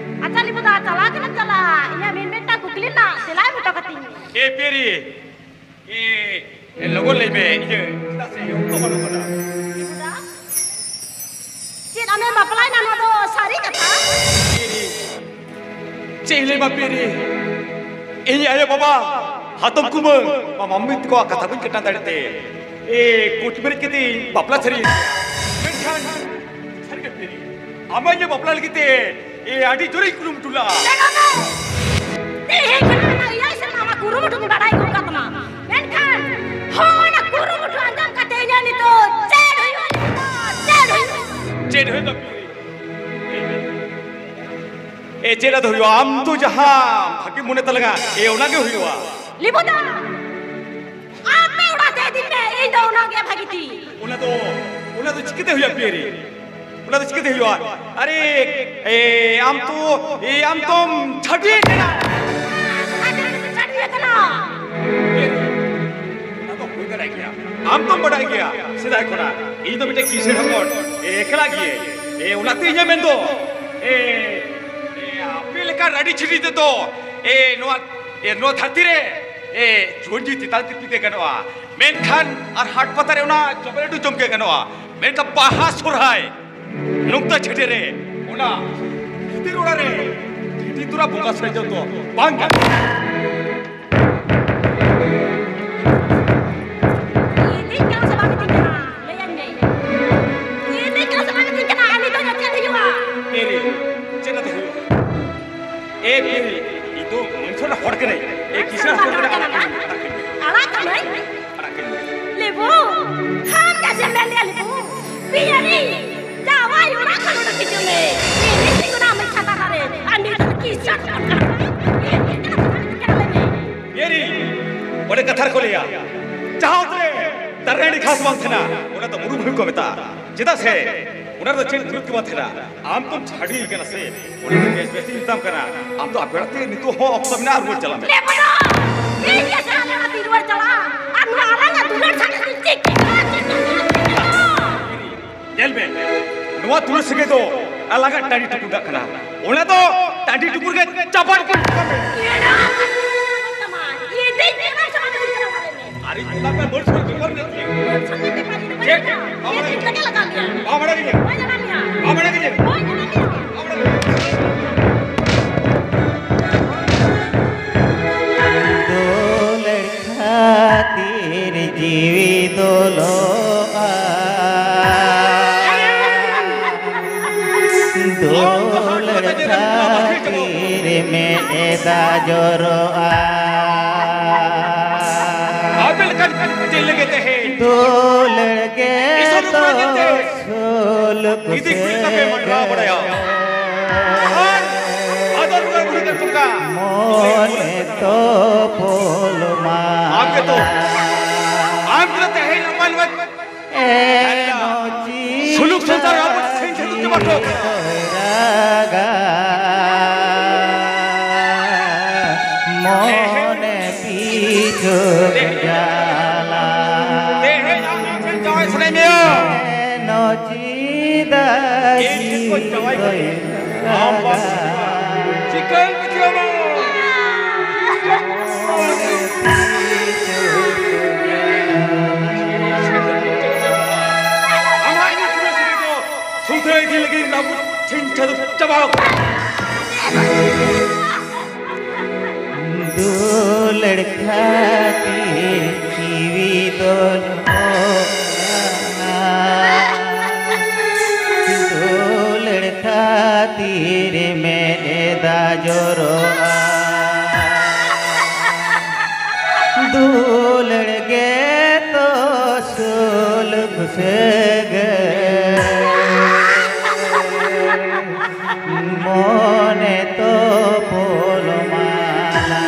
ᱟᱪᱪᱷᱟ, ᱞᱤᱵᱩ ᱫᱟ, ᱪᱟᱞᱟᱣ ᱜᱮᱞᱟᱢ ᱪᱟᱞᱟᱜᱼᱟ᱾ ᱤᱧᱟᱹᱜ ᱢᱤᱫ ᱢᱤᱫᱴᱟᱝ ᱠᱩᱠᱞᱤ ᱨᱮᱱᱟᱜ ᱛᱮᱞᱟᱭ ᱮᱢ ᱦᱚᱴᱚ ᱠᱟᱹᱛᱤᱧ ᱢᱮ᱾ ᱮ, ᱯᱤᱨᱤ, ᱮ, ᱮ, ᱞᱚᱜᱚᱱ ᱞᱟᱹᱭ ᱢᱮ, ᱤᱭᱟᱹ, ᱪᱮᱫᱟᱜ ᱥᱮ ᱚᱠᱛᱚ ᱵᱟᱹᱱᱩᱜ ᱠᱟᱫᱟ᱾ ᱞᱤᱵᱩ ᱫᱟ? ᱪᱮᱫ ᱟᱢᱮᱢ ᱵᱟᱯᱞᱟᱭᱮᱱᱟ, ᱱᱚᱣᱟ ᱫᱚ ᱥᱟᱹᱨᱤ ᱠᱟᱛᱷᱟ? ᱪᱮᱫ ᱤᱧ ᱞᱟᱹᱭ ᱵᱟᱯᱮ ᱨᱮ? ᱤᱧ ᱟᱭᱳ ᱵᱟᱵᱟ, ᱦᱟᱛᱚᱢ ᱠᱩᱢᱟᱹᱝ, ᱢᱟ ᱢᱟᱢᱢᱤ ᱛᱟᱠᱚᱣᱟᱜ ᱠᱟᱛᱷᱟ ᱵᱟᱹᱧ ᱠᱟᱴᱟᱣ ᱫᱟᱲᱮ ᱛᱮ, ᱮ, ᱠᱳᱴ ᱢᱮᱨᱮᱡ ᱠᱟᱛᱮ ᱤᱧ ᱵᱟᱯᱞᱟ ᱥᱟᱹᱨᱤᱭᱮᱱᱟ᱾ ᱢᱮᱱᱠᱷᱟᱱ ᱥᱟᱹᱨᱤ ᱠᱟᱛᱷᱟ ᱨᱮ, ᱟᱢᱟᱜ ᱤᱧ ᱵᱟᱯᱞᱟ ᱞᱟᱹᱜᱤᱫ ᱛᱮ, ᱮ, ᱟᱹᱰᱤ ᱡᱳᱨᱤᱧ ᱠᱩᱨᱩᱢᱩᱴᱩ ᱞᱟᱜᱼᱟ᱾ ᱛᱮᱦᱮᱧ ᱠᱷᱚᱱᱟᱜ ᱚᱱᱟ ᱮᱭᱟᱭ ᱥᱮᱨᱢᱟ ᱟᱢᱟᱜ ᱠᱩᱨᱩᱢᱩᱴᱩ ᱫᱚ ᱵᱟᱰᱟᱭ ᱠᱚᱜ ᱠᱟᱱ ᱛᱟᱢᱟ᱾ ᱢᱮᱱᱠᱷᱟᱱ ᱦᱚᱸ, ᱚᱱᱟ ᱠᱩᱨᱩᱢᱩᱴᱩ ᱟᱸᱡᱚᱢ ᱠᱟᱛᱮ ᱤᱧᱟᱹᱜ ᱱᱤᱛᱚᱜ ᱪᱮᱫ ᱦᱩᱭᱩᱜᱼᱟ? ᱪᱮᱫ ᱦᱩᱭᱩᱜᱼᱟ? ᱪᱮᱫ ᱦᱩᱭᱩᱜᱼᱟ? ᱮ, ᱪᱮᱫ ᱟᱫᱚ ᱦᱩᱭᱩᱜᱼᱟ? ᱟᱢ ᱫᱚ ᱡᱟᱦᱟᱸ ᱵᱷᱟᱜᱮ ᱢᱚᱱᱮ ᱛᱟᱞᱟᱝᱟ, ᱮ, ᱚᱱᱟ ᱜᱮ ᱦᱩᱭᱩᱜᱼᱟ᱾ ᱞᱤᱵᱩ ᱫᱟ, ᱟᱯᱮ ᱚᱲᱟᱜ ᱛᱮ ᱤᱫᱤ ᱯᱮ, ᱤᱧ ᱫᱚ ᱚᱱᱟ ᱜᱮ ᱵᱷᱟᱜᱤ ᱛᱤᱧ᱾ ᱚᱱᱟ ᱫᱚ, ᱚᱱᱟ ᱫᱚ ᱪᱤᱠᱟᱹᱛᱮ ᱦᱩᱭᱩᱜᱼᱟ, ᱯᱤᱭᱟᱹᱨᱤ? ᱚᱱᱟ ᱫᱚ ᱪᱤᱠᱟᱹᱛᱮ ᱦᱩᱭᱩᱜᱼᱟ? ᱟᱨᱮ, ᱮ, ᱟᱢ ᱛᱚ, ᱮ, ᱟᱢ ᱛᱚᱢ ᱪᱷᱟᱹᱰᱣᱤ ᱠᱟᱱᱟ᱾ ᱪᱷᱟᱹᱰᱣᱤ ᱠᱟᱱᱟ᱾ ᱚᱱᱟ ᱫᱚ ᱦᱩᱭ ᱫᱟᱲᱮᱭᱟᱜ ᱜᱮᱭᱟ᱾ ᱟᱢ ᱛᱚᱢ ᱵᱟᱰᱟᱭ ᱜᱮᱭᱟ, ᱥᱮᱫᱟᱭ ᱠᱷᱚᱱᱟᱜ ᱤᱧ ᱫᱚ ᱢᱤᱫᱴᱮᱱ ᱠᱤᱥᱟᱹᱬ ᱦᱚᱯᱚᱱ, ᱮᱠᱞᱟ ᱜᱮᱭᱟᱹᱧ᱾ ᱮ, ᱚᱱᱟᱛᱮ ᱤᱧᱟᱹᱜ ᱢᱮᱱ ᱫᱚ, ᱮ, ᱮ, ᱟᱯᱮ ᱞᱮᱠᱟ ᱨᱟᱹᱰᱤ ᱪᱷᱤᱰᱤ ᱛᱮᱫᱚ, ᱮ, ᱱᱚᱣᱟ, ᱮ, ᱱᱚᱣᱟ ᱫᱷᱟᱹᱨᱛᱤ ᱨᱮ, ᱮ, ᱡᱩᱣᱟᱹᱱ ᱡᱤᱣᱤ ᱛᱮᱛᱟᱝ ᱛᱤᱨᱯᱤᱛ ᱜᱮ ᱜᱟᱱᱚᱜᱼᱟ, ᱢᱮᱱᱠᱷᱟᱱ ᱟᱨ ᱦᱟᱴ ᱯᱟᱛᱟ ᱨᱮ ᱚᱱᱟ ᱡᱚᱢ ᱞᱟᱹᱰᱩ ᱡᱚᱢ ᱜᱮ ᱜᱟᱱᱚᱜᱼᱟ, ᱢᱮᱱᱠᱷᱟᱱ ᱵᱟᱦᱟ ᱥᱚᱨᱦᱟᱭ ᱱᱚᱝᱠᱟ ᱪᱷᱟᱹᱴᱭᱟᱹ ᱨᱮ ᱚᱱᱟ ᱵᱷᱤᱛᱤᱨ ᱚᱲᱟᱜ ᱨᱮ ᱵᱷᱤᱛᱤᱨ ᱛᱚᱨᱟ ᱵᱚᱸᱜᱟ ᱥᱟᱨᱡᱚᱢ ᱫᱚ ᱵᱟᱝ ᱜᱟᱱᱚᱜᱼᱟ᱾ ᱤᱫᱤᱧ ᱠᱟᱱᱟ ᱥᱮ ᱵᱟᱢ ᱤᱫᱤᱧ ᱠᱟᱱᱟ? ᱞᱟᱹᱭᱟᱹᱧ ᱢᱮ᱾ ᱠᱟᱛᱷᱟ ᱨᱮᱠᱚ ᱞᱟᱹᱭᱟ, ᱡᱟᱦᱟᱸ ᱚᱛ ᱨᱮ ᱫᱟᱨᱮ ᱱᱟᱹᱲᱤ ᱜᱷᱟᱥ ᱵᱟᱝ ᱛᱟᱦᱮᱱᱟ, ᱚᱱᱟ ᱫᱚ ᱢᱩᱨᱩᱵᱷᱩᱢᱤ ᱠᱚ ᱢᱮᱛᱟᱜᱼᱟ᱾ ᱪᱮᱫᱟᱜ ᱥᱮ ᱚᱱᱟ ᱨᱮᱫᱚ ᱪᱮᱫ ᱜᱩᱨᱩᱛ ᱜᱮ ᱵᱟᱝ ᱛᱟᱦᱮᱱᱟ᱾ ᱟᱢ ᱛᱚᱢ ᱪᱷᱟᱹᱰᱣᱤ ᱠᱟᱱᱟ ᱥᱮ, ᱚᱱᱟ ᱫᱚ ᱵᱮᱥ ᱵᱮᱥ ᱤᱧ ᱢᱮᱛᱟᱢ ᱠᱟᱱᱟ᱾ ᱟᱢ ᱫᱚ ᱟᱯᱮ ᱚᱲᱟᱜ ᱛᱮ ᱱᱤᱛᱚᱜ ᱦᱚᱸ ᱚᱠᱛᱚ ᱢᱮᱱᱟᱜᱼᱟ, ᱨᱩᱣᱟᱹᱲ ᱪᱟᱞᱟᱜ ᱢᱮ᱾ ᱞᱮ ᱵᱚᱰᱚ! ᱤᱧ ᱜᱮ ᱥᱮ ᱟᱞᱮ ᱚᱲᱟᱜ ᱛᱤᱧ ᱨᱩᱣᱟᱹᱲ ᱪᱟᱞᱟᱜᱼᱟ? ᱟᱨ ᱱᱚᱣᱟ ᱟᱞᱟᱝᱟᱜ ᱫᱩᱞᱟᱹᱲ ᱥᱟᱸᱜᱮ ᱛᱮ ᱪᱮᱫ ᱪᱤᱠᱟᱹᱜᱼᱟ? ᱪᱮᱫ ᱪᱤᱠᱟᱹᱜᱼᱟ? ᱧᱮᱞ ᱢᱮ, ᱱᱚᱣᱟ ᱫᱩᱞᱟᱹᱲ ᱥᱟᱹᱜᱟᱹᱭ ᱫᱚ ᱟᱞᱟᱝᱟᱜ ᱴᱟᱺᱰᱤ ᱴᱩᱠᱩᱨ ᱨᱮᱱᱟᱜ ᱠᱟᱱᱟ᱾ ᱚᱱᱟ ᱫᱚ ᱴᱟᱺᱰᱤ ᱴᱩᱠᱩᱨ ᱜᱮ ᱪᱟᱵᱟ ᱴᱩᱠᱩᱨ ᱠᱟᱜ ᱢᱮ᱾ ᱤᱧ ᱫᱚ ᱟᱨ ᱤᱧ ᱵᱚᱸᱜᱟ ᱯᱮ ᱵᱟᱹᱲ ᱥᱩᱨ ᱵᱮᱯᱟᱨ ᱢᱮᱱᱟᱜ ᱛᱤᱧᱟᱹ᱾ ᱪᱮᱫ? ᱵᱟᱢ ᱵᱟᱲᱟᱭ ᱜᱮᱭᱟ? ᱵᱟᱢ ᱵᱟᱲᱟᱭ ᱜᱮᱭᱟ? ᱵᱟᱢ ᱵᱟᱲᱟᱭ ᱜᱮᱭᱟ? ᱵᱟᱢ ᱵᱟᱲᱟᱭ ᱜᱮᱭᱟ? ᱫᱩᱞᱟᱹᱲ ᱠᱷᱟᱹᱛᱤᱨ ᱡᱤᱣᱤ ᱫᱩᱞᱚᱜᱼᱟ᱾ ᱫᱩᱞᱟᱹᱲ ᱠᱷᱟᱹᱛᱤᱨ ᱢᱮᱫ ᱫᱟᱜ ᱡᱚᱨᱚᱜᱼᱟ᱾ ᱟᱯᱮ ᱞᱮᱠᱟᱱ ᱪᱮᱫ ᱞᱟᱹᱜᱤᱫ ᱛᱮ ᱦᱮᱡ? ᱫᱩᱞᱟᱹᱲ ᱜᱮ ᱤᱥᱚᱨ ᱛᱚ ᱩᱯᱨᱟᱫᱤᱛ ᱛᱮ ᱥᱩᱞᱩᱠ ᱤᱫᱤ ᱠᱩᱲᱤ ᱛᱟᱯᱮ ᱢᱟᱰᱨᱟᱣ ᱵᱟᱲᱟᱭᱟ᱾ ᱟᱨ ᱟᱫᱚ ᱨᱩᱣᱟᱹᱲ ᱵᱩᱲᱦᱤ ᱠᱟᱱ ᱛᱩᱢᱠᱟ᱾ ᱢᱚᱱᱮ ᱛᱚ ᱯᱳᱞ ᱢᱟ᱾ ᱟᱢ ᱜᱮᱛᱚ, ᱟᱢ ᱜᱮᱛᱚ ᱛᱮᱦᱮᱧ ᱱᱚᱝᱠᱟᱱ ᱢᱟ᱾ ᱮᱱᱚ ᱪᱤ ᱥᱩᱞᱩᱠ ᱥᱚᱝᱥᱟᱨ ᱟᱵᱚ ᱥᱮᱱ ᱪᱷᱟᱹᱛᱩ ᱪᱟᱵᱟ ᱦᱚᱴᱚ ᱠᱟᱜᱼᱟ᱾ ᱨᱟᱜᱟ ᱢᱚᱱᱮ ᱯᱤᱪᱷᱩ ᱡᱟᱞᱟ᱾ ᱛᱮᱦᱮᱧ ᱟᱢ ᱤᱧ ᱴᱷᱮᱱ ᱡᱟᱶᱟᱭ ᱥᱟᱱᱟᱭᱮᱫ ᱢᱮᱭᱟ᱾ ᱮᱱᱚ ᱪᱤᱫᱟ ᱤᱧ ᱴᱷᱮᱱ ᱠᱚ ᱡᱟᱶᱟᱭ ᱠᱟᱱᱟ᱾ ᱟᱢ ᱵᱟᱢ ᱵᱩᱡᱷᱟᱹᱣᱟ᱾ ᱪᱤᱠᱟᱹᱧ ᱵᱩᱡᱷᱟᱹᱣᱟ? ᱟᱢᱟᱜ ᱤᱧᱟᱹᱜ ᱯᱩᱨᱟᱹ ᱥᱟᱹᱜᱟᱹᱭ ᱫᱚ ᱥᱩᱫᱷᱟᱹ ᱤᱫᱤ ᱞᱟᱹᱜᱤᱫ ᱟᱵᱚ ᱪᱷᱤᱝ ᱪᱷᱟᱹᱛᱩ ᱪᱟᱵᱟ ᱟᱠᱟᱱᱟ᱾ ᱫᱩᱞᱟᱹᱲ ᱠᱷᱟᱹᱛᱤᱨ ᱡᱤᱣᱤ ᱫᱚ ᱞᱚᱦᱚᱫ ᱮᱱᱟ᱾ ᱫᱩᱞᱟᱹᱲ ᱠᱷᱟᱹᱛᱤᱨ ᱢᱮᱫ ᱫᱟᱜ ᱡᱚᱨᱚᱜᱼᱟ᱾ ᱫᱩᱞᱟᱹᱲ ᱜᱮ ᱛᱚ ᱥᱩᱞᱩᱠ ᱥᱟᱹᱜᱟᱹᱭ᱾ ᱢᱚᱱᱮ ᱛᱚ ᱯᱳᱞ ᱢᱟᱞᱟ᱾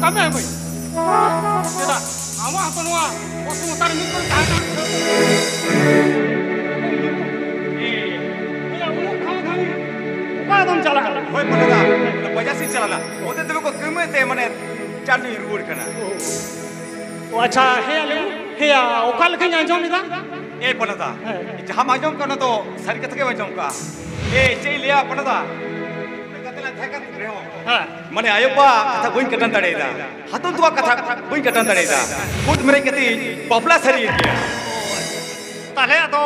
ᱠᱟᱹᱢᱤ ᱵᱟᱹᱧ᱾ ᱪᱮᱫᱟᱜ? ᱟᱢᱟᱜ ᱦᱚᱸᱛᱚ ᱱᱚᱣᱟ ᱚᱥᱩᱵᱤᱫᱷᱟ ᱨᱮ ᱢᱤᱫ ᱠᱚᱲᱟ ᱛᱟᱦᱮᱸ ᱠᱟᱱᱟ᱾ ᱮᱭᱟ, ᱩᱱᱟᱹᱜ ᱫᱷᱟᱣ ᱫᱷᱟᱹᱵᱤᱡ ᱚᱠᱟ ᱫᱚᱢ ᱪᱟᱞᱟᱜ ᱠᱟᱱᱟ? ᱦᱳᱭ ᱯᱟᱞᱮᱫᱟ, ᱵᱟᱡᱟᱨ ᱥᱮᱫ ᱪᱟᱞᱟᱜ ᱞᱟᱜ᱾ ᱚᱱᱛᱮ ᱛᱮ ᱠᱚ ᱠᱟᱹᱢᱤ ᱛᱮ ᱢᱟᱱᱮ ᱪᱟᱸᱫᱚᱭ ᱨᱩᱣᱟᱹᱲ ᱠᱟᱱᱟ᱾ ᱚ ᱟᱪᱪᱷᱟ, ᱦᱮᱸᱭᱟ, ᱞᱟᱹᱭ ᱢᱮ᱾ ᱦᱮᱸᱭᱟ, ᱚᱠᱟ ᱞᱮᱠᱟᱧ ᱟᱸᱡᱚᱢ ᱮᱫᱟ? ᱮ ᱯᱟᱞᱮᱫᱟ, ᱦᱮᱸ᱾ ᱡᱟᱦᱟᱸᱢ ᱟᱸᱡᱚᱢ ᱠᱟᱱᱟ ᱛᱚ ᱥᱟᱹᱨᱤ ᱠᱟᱛᱷᱟ ᱜᱮᱢ ᱟᱸᱡᱚᱢ ᱠᱟᱜᱼᱟ᱾ ᱮ, ᱪᱮᱫ ᱤᱧ ᱞᱟᱹᱭᱟ ᱯᱟᱞᱮᱫᱟ, ᱩᱱᱟᱹᱜ ᱠᱟᱛᱮ ᱞᱟᱝ ᱛᱟᱦᱮᱸ ᱠᱟᱱ ᱨᱮᱦᱚᱸ, ᱦᱮᱸ᱾ ᱢᱟᱱᱮ ᱟᱭᱳ ᱵᱟᱵᱟ ᱠᱟᱛᱷᱟ ᱵᱟᱹᱧ ᱠᱟᱴᱟᱱ ᱫᱟᱲᱮᱭᱟᱫᱟ, ᱦᱟᱛᱚᱢ ᱛᱟᱠᱚᱣᱟᱜ ᱠᱟᱛᱷᱟ ᱵᱟᱹᱧ ᱠᱟᱴᱟᱱ ᱫᱟᱲᱮᱭᱟᱫᱟ᱾ ᱠᱳᱨᱴ ᱢᱮᱨᱮᱡ ᱠᱟᱛᱮ ᱵᱟᱯᱞᱟ ᱥᱟᱹᱨᱤᱭᱮᱱ ᱜᱮᱭᱟ᱾ ᱛᱟᱦᱞᱮ ᱟᱫᱚ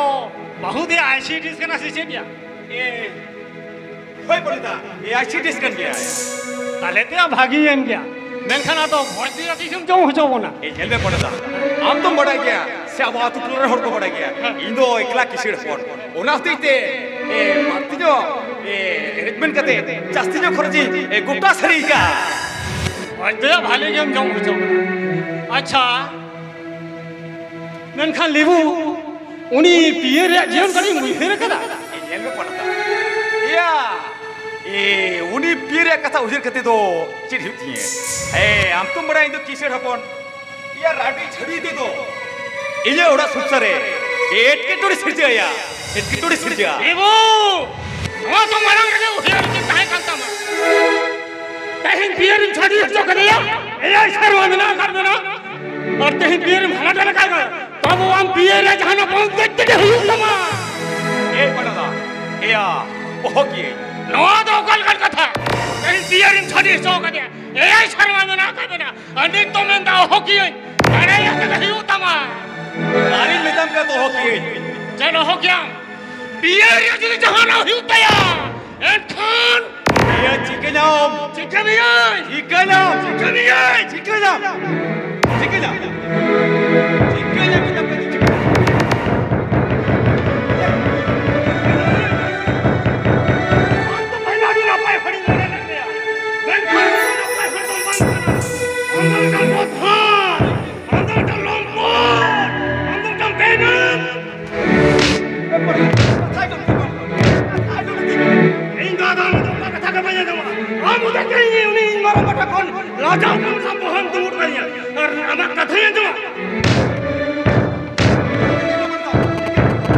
ᱵᱟᱹᱦᱩ ᱫᱚ ᱟᱭ ᱥᱤ ᱰᱤ ᱮᱥ ᱠᱟᱱᱟ ᱥᱮ ᱪᱮᱫ ᱭᱟ? ᱮ, ᱦᱳᱭ ᱯᱟᱞᱮᱫᱟ, ᱮ ᱟᱭ ᱥᱤ ᱰᱤ ᱮᱥ ᱠᱟᱱ ᱜᱮᱭᱟᱭ᱾ ᱛᱟᱦᱞᱮ ᱛᱮ ᱵᱷᱟᱹᱜᱤᱭᱮᱱ ᱜᱮᱭᱟ, ᱢᱮᱱᱠᱷᱟᱱ ᱟᱫᱚ ᱵᱷᱚᱡᱽ ᱫᱚ ᱛᱤᱥᱮᱢ ᱡᱚᱢ ᱦᱚᱪᱚ ᱵᱚᱱᱟ? ᱮ, ᱧᱮᱞ ᱢᱮ ᱯᱟᱞᱮᱫᱟ, ᱟᱢ ᱫᱚᱢ ᱵᱟᱰᱟᱭ ᱜᱮᱭᱟ ᱥᱮ ᱟᱵᱚ ᱟᱹᱛᱩ ᱴᱚᱞᱟ ᱨᱮᱱ ᱦᱚᱲ ᱠᱚ ᱵᱟᱰᱟᱭ ᱜᱮᱭᱟ, ᱦᱮᱸ᱾ ᱤᱧ ᱫᱚ ᱮᱠᱞᱟ ᱠᱤᱥᱟᱹᱬ ᱦᱚᱯᱚᱱ, ᱚᱱᱟ ᱦᱚᱛᱮᱡ ᱛᱮ, ᱮ, ᱵᱟᱹᱲᱛᱤ ᱧᱚᱜ, ᱮ, arrangement ᱠᱟᱛᱮ ᱡᱟᱹᱥᱛᱤ ᱧᱚᱜ ᱠᱷᱚᱨᱚᱪ ᱤᱧ, ᱮ, ᱜᱚᱴᱟ ᱥᱟᱹᱨᱤ ᱠᱟᱜᱼᱟ᱾ ᱵᱷᱚᱡᱽ ᱫᱚ ᱭᱟ ᱵᱷᱟᱹᱞᱤ ᱜᱮᱢ ᱡᱚᱢ ᱦᱚᱪᱚ ᱵᱚᱱᱟ᱾ ᱟᱪᱪᱷᱟ, ᱢᱮᱱᱠᱷᱟᱱ ᱞᱤᱵᱩ, ᱩᱱᱤ ᱯᱤᱭᱮ ᱨᱮᱭᱟᱜ ᱡᱤᱭᱚᱱ ᱠᱟᱹᱴᱤᱡ ᱮᱢ ᱩᱭᱦᱟᱹᱨ ᱟᱠᱟᱫᱟ? ᱧᱮᱞ ᱢᱮ ᱯᱟᱞᱮᱫᱟ᱾ ᱮᱭᱟ, ᱮ, ᱩᱱᱤ ᱯᱤᱭᱮ ᱨᱮᱭᱟᱜ ᱠᱟᱛᱷᱟ ᱩᱭᱦᱟᱹᱨ ᱠᱟᱛᱮ ᱫᱚ ᱪᱮᱫ ᱦᱩᱭᱩᱜ ᱛᱤᱧᱟᱹ? ᱮ, ᱟᱢ ᱛᱚᱢ ᱵᱟᱲᱟᱭᱟ ᱤᱧ ᱫᱚ ᱠᱤᱥᱟᱹᱬ ᱦᱚᱯᱚᱱ᱾ ᱮᱭᱟ, ᱨᱟᱺᱰᱤ ᱪᱷᱟᱹᱰᱣᱤ ᱛᱮᱫᱚ ᱤᱧᱟᱹᱜ ᱚᱲᱟᱜ ᱥᱚᱝᱥᱟᱨ ᱨᱮ ᱮᱴᱠᱮᱴᱚᱬᱮ ᱥᱤᱨᱡᱟᱹᱣ ᱟᱭᱟ, ᱮᱴᱠᱮᱴᱚᱬᱮ ᱥᱤᱨᱡᱟᱹᱜᱼᱟ᱾ ᱮ ᱵᱟᱹᱵᱩ, ᱱᱚᱣᱟ ᱫᱚ ᱢᱟᱲᱟᱝ ᱨᱮᱜᱮ ᱩᱭᱦᱟᱹᱨ ᱩᱪᱤᱛ ᱛᱟᱦᱮᱸ ᱠᱟᱱ ᱛᱟᱢᱟ᱾ ᱛᱮᱦᱮᱧ ᱯᱤᱭᱮᱨ ᱤᱧ ᱪᱷᱟᱹᱰᱣᱤ ᱦᱚᱪᱚ ᱠᱮᱫᱮᱭᱟ, ᱮᱭᱟᱭ ᱥᱮᱨᱢᱟ ᱢᱮᱱᱟᱜ ᱟᱠᱟᱫ ᱵᱮᱱᱟ, ᱟᱨ ᱛᱮᱦᱮᱧ ᱯᱤᱭᱮᱨ ᱮᱢ ᱦᱟᱞᱟ ᱰᱟᱞᱟ ᱠᱟᱭ ᱠᱟᱱᱟ᱾ ᱛᱟᱵᱚ ᱟᱢ ᱯᱤᱭᱮᱨ ᱨᱮ ᱡᱟᱦᱟᱱᱟᱜ ᱵᱚᱱᱫᱮᱡ ᱛᱮᱜᱮ ᱦᱩᱭᱩᱜ ᱛᱟᱢᱟ᱾ ᱮ ᱯᱟᱞᱮᱫᱟ, ᱮᱭᱟ, ᱚᱦᱚ ᱠᱤᱭᱟᱹᱧ᱾ ᱱᱚᱣᱟ ᱫᱚ ᱚᱠᱟ ᱞᱮᱠᱟᱱ ᱠᱟᱛᱷᱟ? ᱛᱮᱦᱮᱧ ᱯᱤᱭᱮᱨ ᱤᱧ ᱪᱷᱟᱹᱰᱣᱤ ᱦᱚᱪᱚ ᱠᱟᱫᱮᱭᱟ, ᱮᱭᱟᱭ ᱥᱮᱨᱢᱟ ᱢᱮᱱᱟᱜ ᱟᱠᱟᱫ ᱵᱮᱱᱟ, ᱟᱨ ᱱᱤᱛ ᱫᱚ ᱢᱮᱱᱫᱟ ᱚᱦᱚ ᱠᱤᱭᱟᱹᱧ᱾ ᱫᱟᱲᱮᱭᱟᱜ ᱛᱮᱜᱮ ᱦᱩᱭᱩᱜ ᱛᱟᱢᱟ᱾ ᱟᱨᱤᱧ ᱢᱮᱛᱟᱢ ᱠᱟᱱᱟ ᱛᱚ ᱚᱦᱚ ᱠᱤᱭᱟᱹᱧ᱾ ᱪᱮᱫ ᱚᱦᱚ ᱠᱮᱭᱟᱢ? ᱯᱤᱭᱮᱨ ᱨᱮ ᱡᱩᱫᱤ ᱡᱟᱦᱟᱱᱟᱜ ᱦᱩᱭᱩᱜ ᱛᱟᱭᱟ, ᱮᱱᱠᱷᱟᱱ ᱤᱭᱟᱹ, ᱪᱤᱠᱟᱹᱧᱟᱢ? ᱪᱤᱠᱟᱹ ᱢᱮᱭᱟᱹᱧ? ᱪᱤᱠᱟᱹᱧᱟᱢ? ᱪᱤᱠᱟᱹ ᱢᱮᱭᱟᱹᱧ? ᱪᱤᱠᱟᱹᱧᱟᱢ? ᱪᱤᱠᱟᱹᱧᱟᱢ? ᱪᱤᱠᱟᱹᱧᱟᱢ? ᱪᱤᱠᱟᱹᱧᱟᱢ? ᱟᱢ ᱫᱚ ᱯᱟᱹᱦᱤᱞ ᱟᱹᱰᱤ ᱱᱟᱯᱟᱭ ᱦᱚᱲᱤᱧ ᱢᱚᱱᱮ ᱞᱮᱫ ᱢᱮᱭᱟ, ᱢᱮᱱᱠᱷᱟᱱ ᱟᱢ ᱫᱚ ᱱᱟᱯᱟᱭ ᱦᱚᱲ ᱫᱚᱢ ᱵᱟᱝ ᱠᱟᱱᱟ᱾ ᱟᱢ ᱫᱚ ᱢᱤᱫᱴᱟᱝ ᱵᱚᱫᱷᱟ, ᱟᱢ ᱫᱚ ᱢᱤᱫᱴᱟᱝ ᱞᱚᱢᱯᱚᱴ, ᱟᱢ ᱫᱚ ᱢᱤᱫᱴᱟᱝ ᱵᱮᱱᱟᱢ᱾ ᱤᱧ ᱫᱚ ᱟᱫᱚ ᱟᱢ ᱫᱚ ᱚᱱᱟ ᱠᱟᱛᱷᱟ ᱜᱮ ᱵᱟᱹᱧ ᱟᱸᱡᱚᱢᱟ᱾ ᱟᱢ ᱦᱚᱛᱮᱡ ᱛᱮ ᱤᱧ ᱩᱱᱤ ᱤᱧ ᱢᱟᱨᱟᱝ ᱵᱟᱴᱟ ᱠᱷᱚᱱ ᱞᱟᱡᱟᱣ ᱠᱷᱚᱱ ᱟᱢᱟᱜ ᱠᱟᱛᱷᱟᱧ ᱟᱸᱡᱚᱢᱟ᱾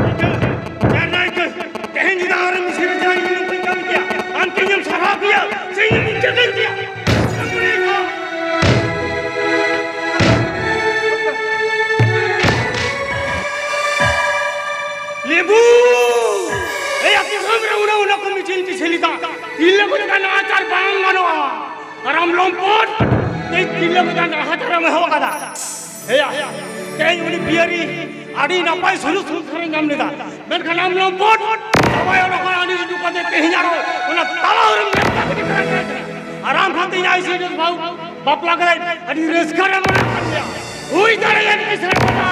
ᱤᱠᱟᱹ, ᱪᱟᱨᱱᱟ ᱤᱠᱟᱹ, ᱛᱮᱦᱮᱧ ᱧᱤᱫᱟᱹ ᱟᱢᱨᱮᱱ ᱢᱤᱥᱤᱨ ᱡᱟᱦᱟᱸᱭ ᱤᱧ ᱱᱚᱝᱠᱟᱧ ᱠᱟᱹᱢᱤ ᱠᱮᱭᱟ, ᱟᱢ ᱠᱤ ᱤᱧᱮᱢ ᱥᱟᱨᱦᱟᱣ ᱠᱮᱭᱟ ᱥᱮ ᱤᱧᱮᱢ ᱤᱠᱟᱹ ᱠᱟᱹᱧ ᱠᱮᱭᱟ? ᱞᱮᱵᱩ! ᱮᱭ ᱟᱹᱛᱩ ᱫᱤᱥᱚᱢ ᱨᱮ ᱩᱱᱟᱹᱜ, ᱩᱱᱟᱹᱜ ᱠᱚ ᱢᱤᱪᱷᱤᱞ ᱢᱤᱪᱷᱤᱞ ᱮᱫᱟ᱾ ᱛᱤᱨᱞᱟᱹ ᱠᱚ ᱪᱮᱛᱟᱱ ᱱᱟᱦᱟᱪᱟᱨ ᱵᱟᱝ ᱜᱟᱱᱚᱜᱼᱟ᱾ ᱟᱨ ᱟᱢ ᱞᱚᱢᱯᱚᱴ, ᱛᱮᱦᱮᱧ ᱛᱤᱨᱞᱟᱹ ᱠᱚ ᱪᱮᱛᱟᱱ ᱱᱟᱦᱟᱪᱟᱨ ᱮᱢ ᱮᱦᱚᱵ ᱟᱠᱟᱫᱟ᱾ ᱮᱭᱟ, ᱛᱮᱦᱮᱧ ᱩᱱᱤ ᱵᱤᱭᱟᱨᱤ ᱟᱹᱰᱤ ᱱᱟᱯᱟᱭ ᱥᱩᱞᱩᱠ ᱥᱚᱝᱥᱟᱨᱮ ᱧᱟᱢ ᱞᱮᱫᱟ᱾ ᱢᱮᱱᱠᱷᱟᱱ ᱟᱢ ᱞᱚᱢᱯᱚᱴ, ᱡᱟᱶᱟᱭ ᱚᱲᱟᱜ ᱠᱷᱚᱱ ᱟᱹᱰᱤ ᱩᱰᱩᱠ ᱠᱟᱛᱮ ᱛᱮᱦᱮᱧ ᱟᱨᱚ ᱚᱱᱟ ᱛᱟᱞᱟ ᱨᱮᱢ ᱢᱮᱛᱟ ᱠᱮᱫᱮ ᱠᱟᱱᱟ᱾ ᱟᱨ ᱟᱢ ᱥᱟᱶᱛᱮ ᱤᱧ ᱟᱭ ᱥᱤ ᱰᱤ ᱮᱥ ᱵᱟᱹᱦᱩ ᱵᱟᱯᱞᱟ ᱠᱮᱫᱟᱭ, ᱟᱹᱰᱤ ᱨᱟᱹᱥᱠᱟᱹ ᱨᱮ ᱢᱮᱱᱟᱜ ᱠᱟᱫ ᱢᱮᱭᱟ᱾ ᱦᱩᱭ ᱫᱟᱲᱮᱭᱟᱜᱼᱟ ᱠᱤᱥᱟᱹᱬ ᱠᱚᱲᱟ,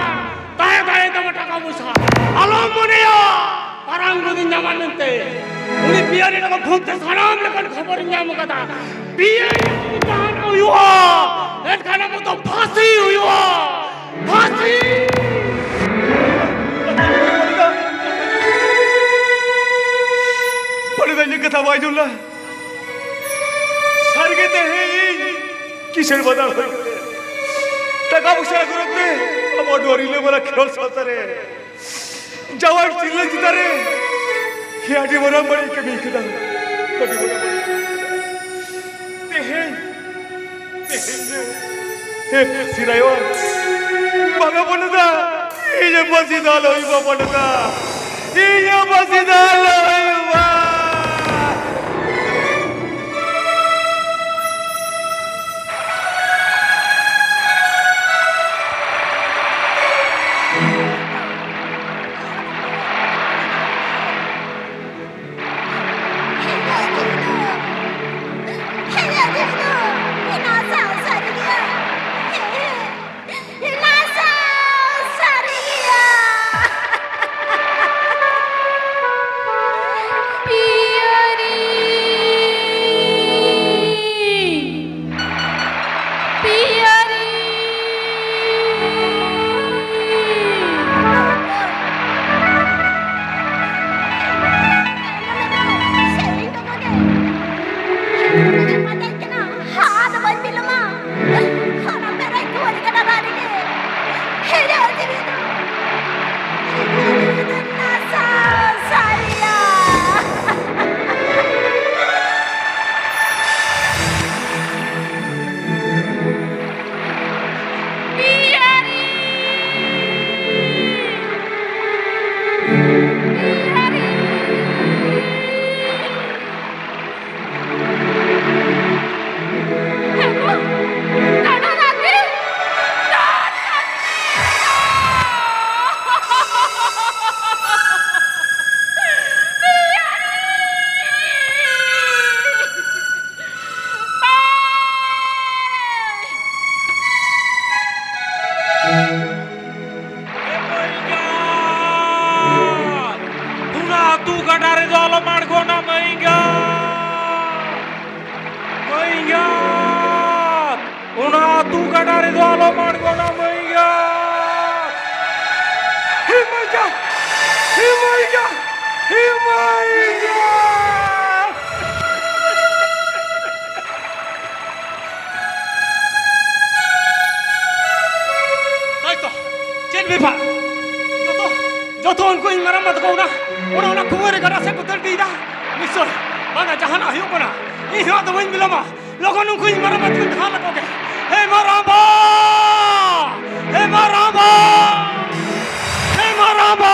ᱛᱟᱦᱮᱸ ᱫᱟᱲᱮᱭᱟᱜ ᱛᱟᱢᱟ ᱴᱟᱠᱟ ᱯᱚᱭᱥᱟ᱾ ᱟᱞᱚᱢ ᱢᱚᱱᱮᱭᱟ ᱢᱟᱨᱟᱝ ᱜᱚᱫᱤᱧ ᱧᱟᱢᱟ ᱢᱮᱱᱛᱮ᱾ ᱩᱱᱤ ᱯᱤᱭᱟᱨᱤ ᱴᱟᱠᱟ ᱯᱷᱳᱱ ᱛᱮ ᱥᱟᱱᱟᱢ ᱞᱮᱠᱟᱱ ᱠᱷᱚᱵᱚᱨᱤᱧ ᱧᱟᱢ ᱠᱟᱫᱟ᱾ ᱯᱤᱭᱟᱨᱤ ᱡᱩᱫᱤ ᱡᱟᱦᱟᱱᱟᱜ ᱦᱩᱭᱩᱜᱼᱟ, ᱮᱱᱠᱷᱟᱱ ᱟᱵᱚ ᱫᱚ ᱯᱷᱟᱸᱥᱤ ᱦᱩᱭᱩᱜᱼᱟ, ᱯᱷᱟᱸᱥᱤ᱾ ᱯᱟᱞᱮ ᱫᱚ ᱤᱧᱟᱹᱜ ᱠᱟᱛᱷᱟ ᱵᱟᱭ ᱟᱸᱡᱚᱢ ᱞᱮᱫᱟ᱾ ᱥᱟᱹᱨᱤᱜᱮ ᱛᱮᱦᱮᱧ ᱠᱤᱥᱟᱹᱬ ᱵᱟᱫᱟᱞ ᱦᱩᱭ ᱠᱟᱛᱮ ᱴᱟᱠᱟ ᱯᱚᱭᱥᱟ ᱟᱹᱜᱩ ᱨᱮ ᱟᱵᱚ ᱱᱚᱣᱟ ᱨᱤᱞᱟᱹᱢᱟᱞᱟ ᱠᱷᱮᱨᱣᱟᱞ ᱥᱟᱶᱛᱟ ᱨᱮ ᱡᱟᱶᱟᱭ ᱛᱤᱨᱞᱟᱹ ᱪᱮᱛᱟᱱ ᱨᱮ ᱦᱮ ᱟᱹᱰᱤ ᱢᱟᱨᱟᱝ ᱵᱟᱹᱲᱤᱡ ᱠᱟᱹᱢᱤ ᱠᱟᱫᱟ᱾ ᱟᱹᱰᱤ ᱢᱟᱨᱟᱝ ᱵᱟᱹᱲᱤᱡ᱾ ᱛᱮᱦᱮᱧ, ᱛᱮᱦᱮᱧ ᱫᱚ, ᱦᱮ ᱯᱷᱟᱹᱥᱤ ᱨᱟᱭᱚᱱ, ᱵᱟᱝᱟ ᱵᱚᱱᱫᱟ, ᱤᱧ ᱯᱷᱟᱹᱥᱤ ᱫᱚ ᱟᱞᱚ ᱦᱩᱭᱩᱜᱼᱟ ᱵᱚᱱᱫᱟ᱾ ᱤᱧᱟᱹᱜ ᱯᱟᱹᱥᱤ ᱫᱚ ᱟᱞᱚ ᱦᱩᱭᱩᱜᱼᱟ᱾ ᱱᱟᱥᱟᱣ ᱥᱟᱹᱨᱤ ᱜᱮᱭᱟ᱾ ᱮ ᱢᱟᱹᱭ ᱮᱸᱜᱟᱛ! ᱚᱱᱟ ᱟᱹᱛᱩ ᱜᱟᱰᱟ ᱨᱮᱫᱚ ᱟᱞᱚᱢ ᱟᱬᱜᱚᱱᱟ, ᱢᱟᱹᱭ ᱮᱸᱜᱟᱛ! ᱢᱟᱹᱭ ᱮᱸᱜᱟᱛ! ᱚᱱᱟ ᱟᱹᱛᱩ ᱜᱟᱰᱟ ᱨᱮᱫᱚ ᱟᱞᱚᱢ ᱟᱬᱜᱚᱱᱟ, ᱢᱟᱹᱭ ᱮᱸᱜᱟᱛ! ᱦᱮ ᱢᱟᱹᱭ ᱮᱸᱜᱟᱛ! ᱦᱮ ᱢᱟᱹᱭ ᱮᱸᱜᱟᱛ! ᱦᱮ ᱢᱟᱹᱭ ᱮᱸᱜᱟᱛ! ᱛᱟᱭ ᱛᱚ, ᱪᱮᱫ ᱵᱮᱯᱟᱨ? ᱡᱚᱛᱚ, ᱡᱚᱛᱚ ᱩᱱᱠᱩ ᱤᱧ ᱢᱟᱨᱟᱝᱵᱟ ᱛᱟᱠᱚ ᱚᱱᱟ, ᱚᱱᱟ, ᱚᱱᱟ ᱠᱩᱢᱟᱹᱨᱤ ᱜᱟᱰᱟ ᱥᱮᱫ ᱠᱚ ᱫᱟᱹᱲ ᱤᱫᱤᱭᱮᱫᱟ᱾ ᱱᱤᱥᱪᱚᱭ, ᱵᱟᱝᱟ, ᱡᱟᱦᱟᱱᱟᱜ ᱦᱩᱭᱩᱜ ᱠᱟᱱᱟ᱾ ᱤᱧ ᱦᱚᱸ ᱟᱫᱚ ᱵᱟᱹᱧ ᱵᱤᱞᱚᱢᱟ᱾ ᱞᱚᱜᱚᱱ ᱩᱱᱠᱩ ᱤᱧ ᱢᱟᱨᱟᱝᱵᱟ ᱛᱟᱠᱚᱧ ᱫᱷᱟᱞ ᱟᱠᱚ ᱜᱮ᱾ ᱦᱮ ᱢᱟᱨᱟᱝᱵᱟ! ᱦᱮ ᱢᱟᱨᱟᱝᱵᱟ! ᱦᱮ ᱢᱟᱨᱟᱝᱵᱟ!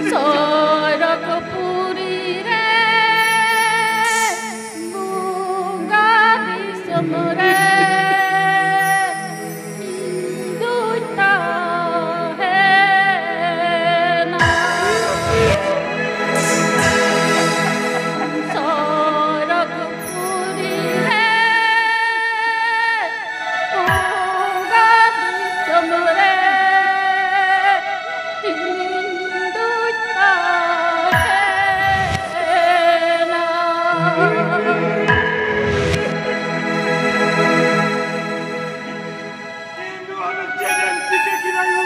ᱥᱚᱨᱚᱜᱽᱯᱩᱨᱤ ᱨᱮ ᱵᱚᱸᱜᱟ ᱫᱤᱥᱚᱢ ᱨᱮ ᱤᱧ ᱫᱩᱧ ᱛᱟᱦᱮᱱᱟ᱾ ᱥᱚᱨᱚᱜᱽ ᱯᱩᱨᱤ ᱨᱮ ᱵᱚᱸᱜᱟ ᱫᱤᱥᱚᱢ ᱨᱮ ᱤᱧ ᱫᱩᱧ ᱛᱟᱦᱮᱱᱟ᱾ ᱤᱧ ᱱᱚᱣᱟ ᱫᱚ ᱪᱮᱫ ᱮᱢ ᱪᱤᱠᱟᱹ ᱠᱮᱫᱟ ᱭᱳ?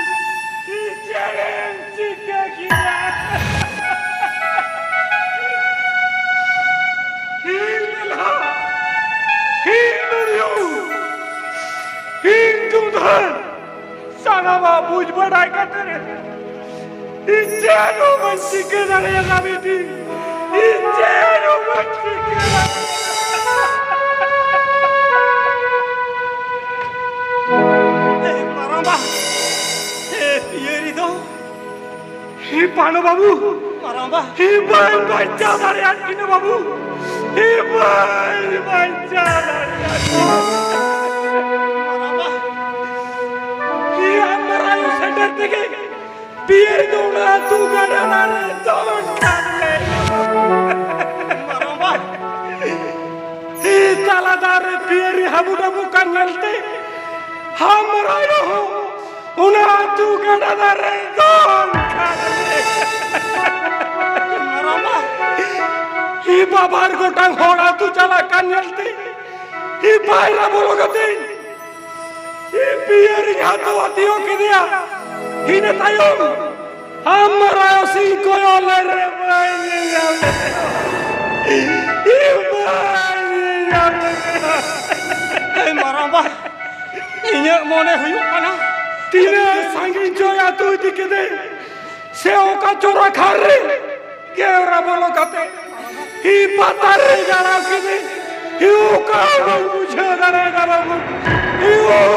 ᱤᱧ ᱪᱮᱫ ᱮᱢ ᱪᱤᱠᱟᱹ ᱠᱮᱫᱟ? ᱤᱧ ᱢᱮᱞᱟ, ᱤᱧ ᱱᱩᱨᱤᱭᱩ, ᱤᱧ ᱡᱩᱫᱷᱟᱹ, ᱥᱟᱱᱟᱢᱟᱜ ᱵᱩᱡᱽ ᱵᱟᱰᱟᱭ ᱠᱟᱛᱮ ᱨᱮ ᱤᱧ ᱪᱮᱫ ᱦᱚᱸ ᱵᱟᱹᱧ ᱪᱤᱠᱟᱹ ᱫᱟᱲᱮᱭᱟᱫᱟ ᱵᱤᱴᱤ, ᱤᱧ ᱪᱮᱫ ᱦᱚᱸ ᱵᱟᱹᱧ ᱪᱤᱠᱟᱹ ᱫᱟᱲᱮᱭᱟᱫᱟ᱾ ᱮ ᱢᱟᱨᱟᱝᱵᱟ, ᱮ ᱯᱤᱭᱟᱹᱨᱤ ᱫᱚ, ᱦᱮ ᱯᱟᱱᱚ ᱵᱟᱹᱵᱩ, ᱢᱟᱨᱟᱝᱵᱟ, ᱦᱮ ᱵᱟᱹᱧ ᱵᱟᱧᱪᱟᱣ ᱫᱟᱲᱮᱭᱟᱜ ᱠᱤᱱᱟ ᱵᱟᱹᱵᱩ, ᱦᱮ ᱵᱟᱹᱧ ᱵᱟᱧᱪᱟᱣ ᱫᱟᱲᱮᱭᱟᱜ ᱠᱤᱱᱟ᱾ ᱢᱟᱨᱟᱝᱵᱟ, ᱦᱮ ᱟᱢ ᱢᱟᱨᱟᱝ ᱥᱮᱴᱮᱨ ᱛᱮᱜᱮ ᱯᱤᱭᱟᱹᱨᱤ ᱫᱚ ᱚᱱᱟ ᱟᱹᱛᱩ ᱜᱟᱰᱟ ᱫᱟᱨᱮ ᱫᱚᱱ ᱠᱟᱱ ᱞᱮ᱾ ᱢᱟᱨᱟᱝᱵᱟ᱾ ᱦᱮ ᱛᱟᱞᱟ ᱫᱟᱨᱮ ᱯᱤᱭᱟᱹᱨᱤ ᱦᱟᱹᱵᱩᱰᱟᱹᱵᱩ ᱠᱟᱱ ᱧᱮᱞᱛᱮ ᱦᱟᱢ ᱢᱟᱨᱟᱝ ᱦᱚᱸ ᱚᱱᱟ ᱟᱹᱛᱩ ᱜᱟᱰᱟ ᱫᱟᱨᱮ ᱫᱚᱱ ᱠᱟᱱ ᱞᱮ᱾ ᱢᱟᱨᱟᱝᱵᱟ᱾ ᱦᱮ ᱵᱟᱵᱟᱨ ᱜᱚᱴᱟᱝ ᱦᱚᱲ ᱟᱹᱛᱩ ᱪᱟᱞᱟᱜ ᱠᱟᱱ ᱧᱮᱞᱛᱮ ᱦᱮ ᱯᱟᱭᱨᱟ ᱵᱚᱞᱚ ᱠᱟᱛᱮ ᱤᱧ ᱯᱤᱭᱟᱹᱨᱤᱧ ᱦᱟᱛᱟᱣ ᱟᱹᱛᱤᱭᱟᱹᱣ ᱠᱮᱫᱮᱭᱟ᱾ ᱤᱱᱟᱹ ᱛᱟᱭᱚᱢ ᱟᱢ ᱢᱟᱨᱟᱝ ᱥᱤᱧ ᱠᱚᱭᱚᱜ ᱞᱮ ᱨᱮ ᱵᱟᱹᱧ ᱧᱮᱧᱟᱢ ᱞᱮᱫᱮᱭᱟ᱾ ᱤᱧ ᱵᱟᱹᱧ ᱧᱮᱧᱟᱢ ᱞᱮᱫᱮᱭᱟ᱾ ᱮ ᱢᱟᱨᱟᱝᱵᱟ, ᱤᱧᱟᱹᱜ ᱢᱚᱱᱮ ᱦᱩᱭᱩᱜ ᱠᱟᱱᱟ ᱛᱤᱱᱟᱹᱜ ᱥᱟᱺᱜᱤᱧ ᱪᱚᱭ ᱟᱹᱛᱩ ᱤᱫᱤ ᱠᱮᱫᱮ᱾ ᱥᱮ ᱚᱠᱟ ᱪᱚᱨᱟ ᱠᱷᱟᱨ ᱨᱮ ᱜᱮᱣᱨᱟ ᱵᱚᱞᱚ ᱠᱟᱛᱮ ᱦᱤ ᱯᱟᱛᱟᱨ ᱨᱮ ᱜᱟᱲᱟᱣ ᱠᱮᱫᱮ᱾ ᱦᱤ ᱚᱠᱟ ᱦᱚᱸ ᱵᱟᱹᱧ ᱵᱩᱡᱷᱟᱹᱣ ᱫᱟᱲᱮᱭᱟᱫᱟ ᱵᱟᱹᱵᱩ, ᱦᱤ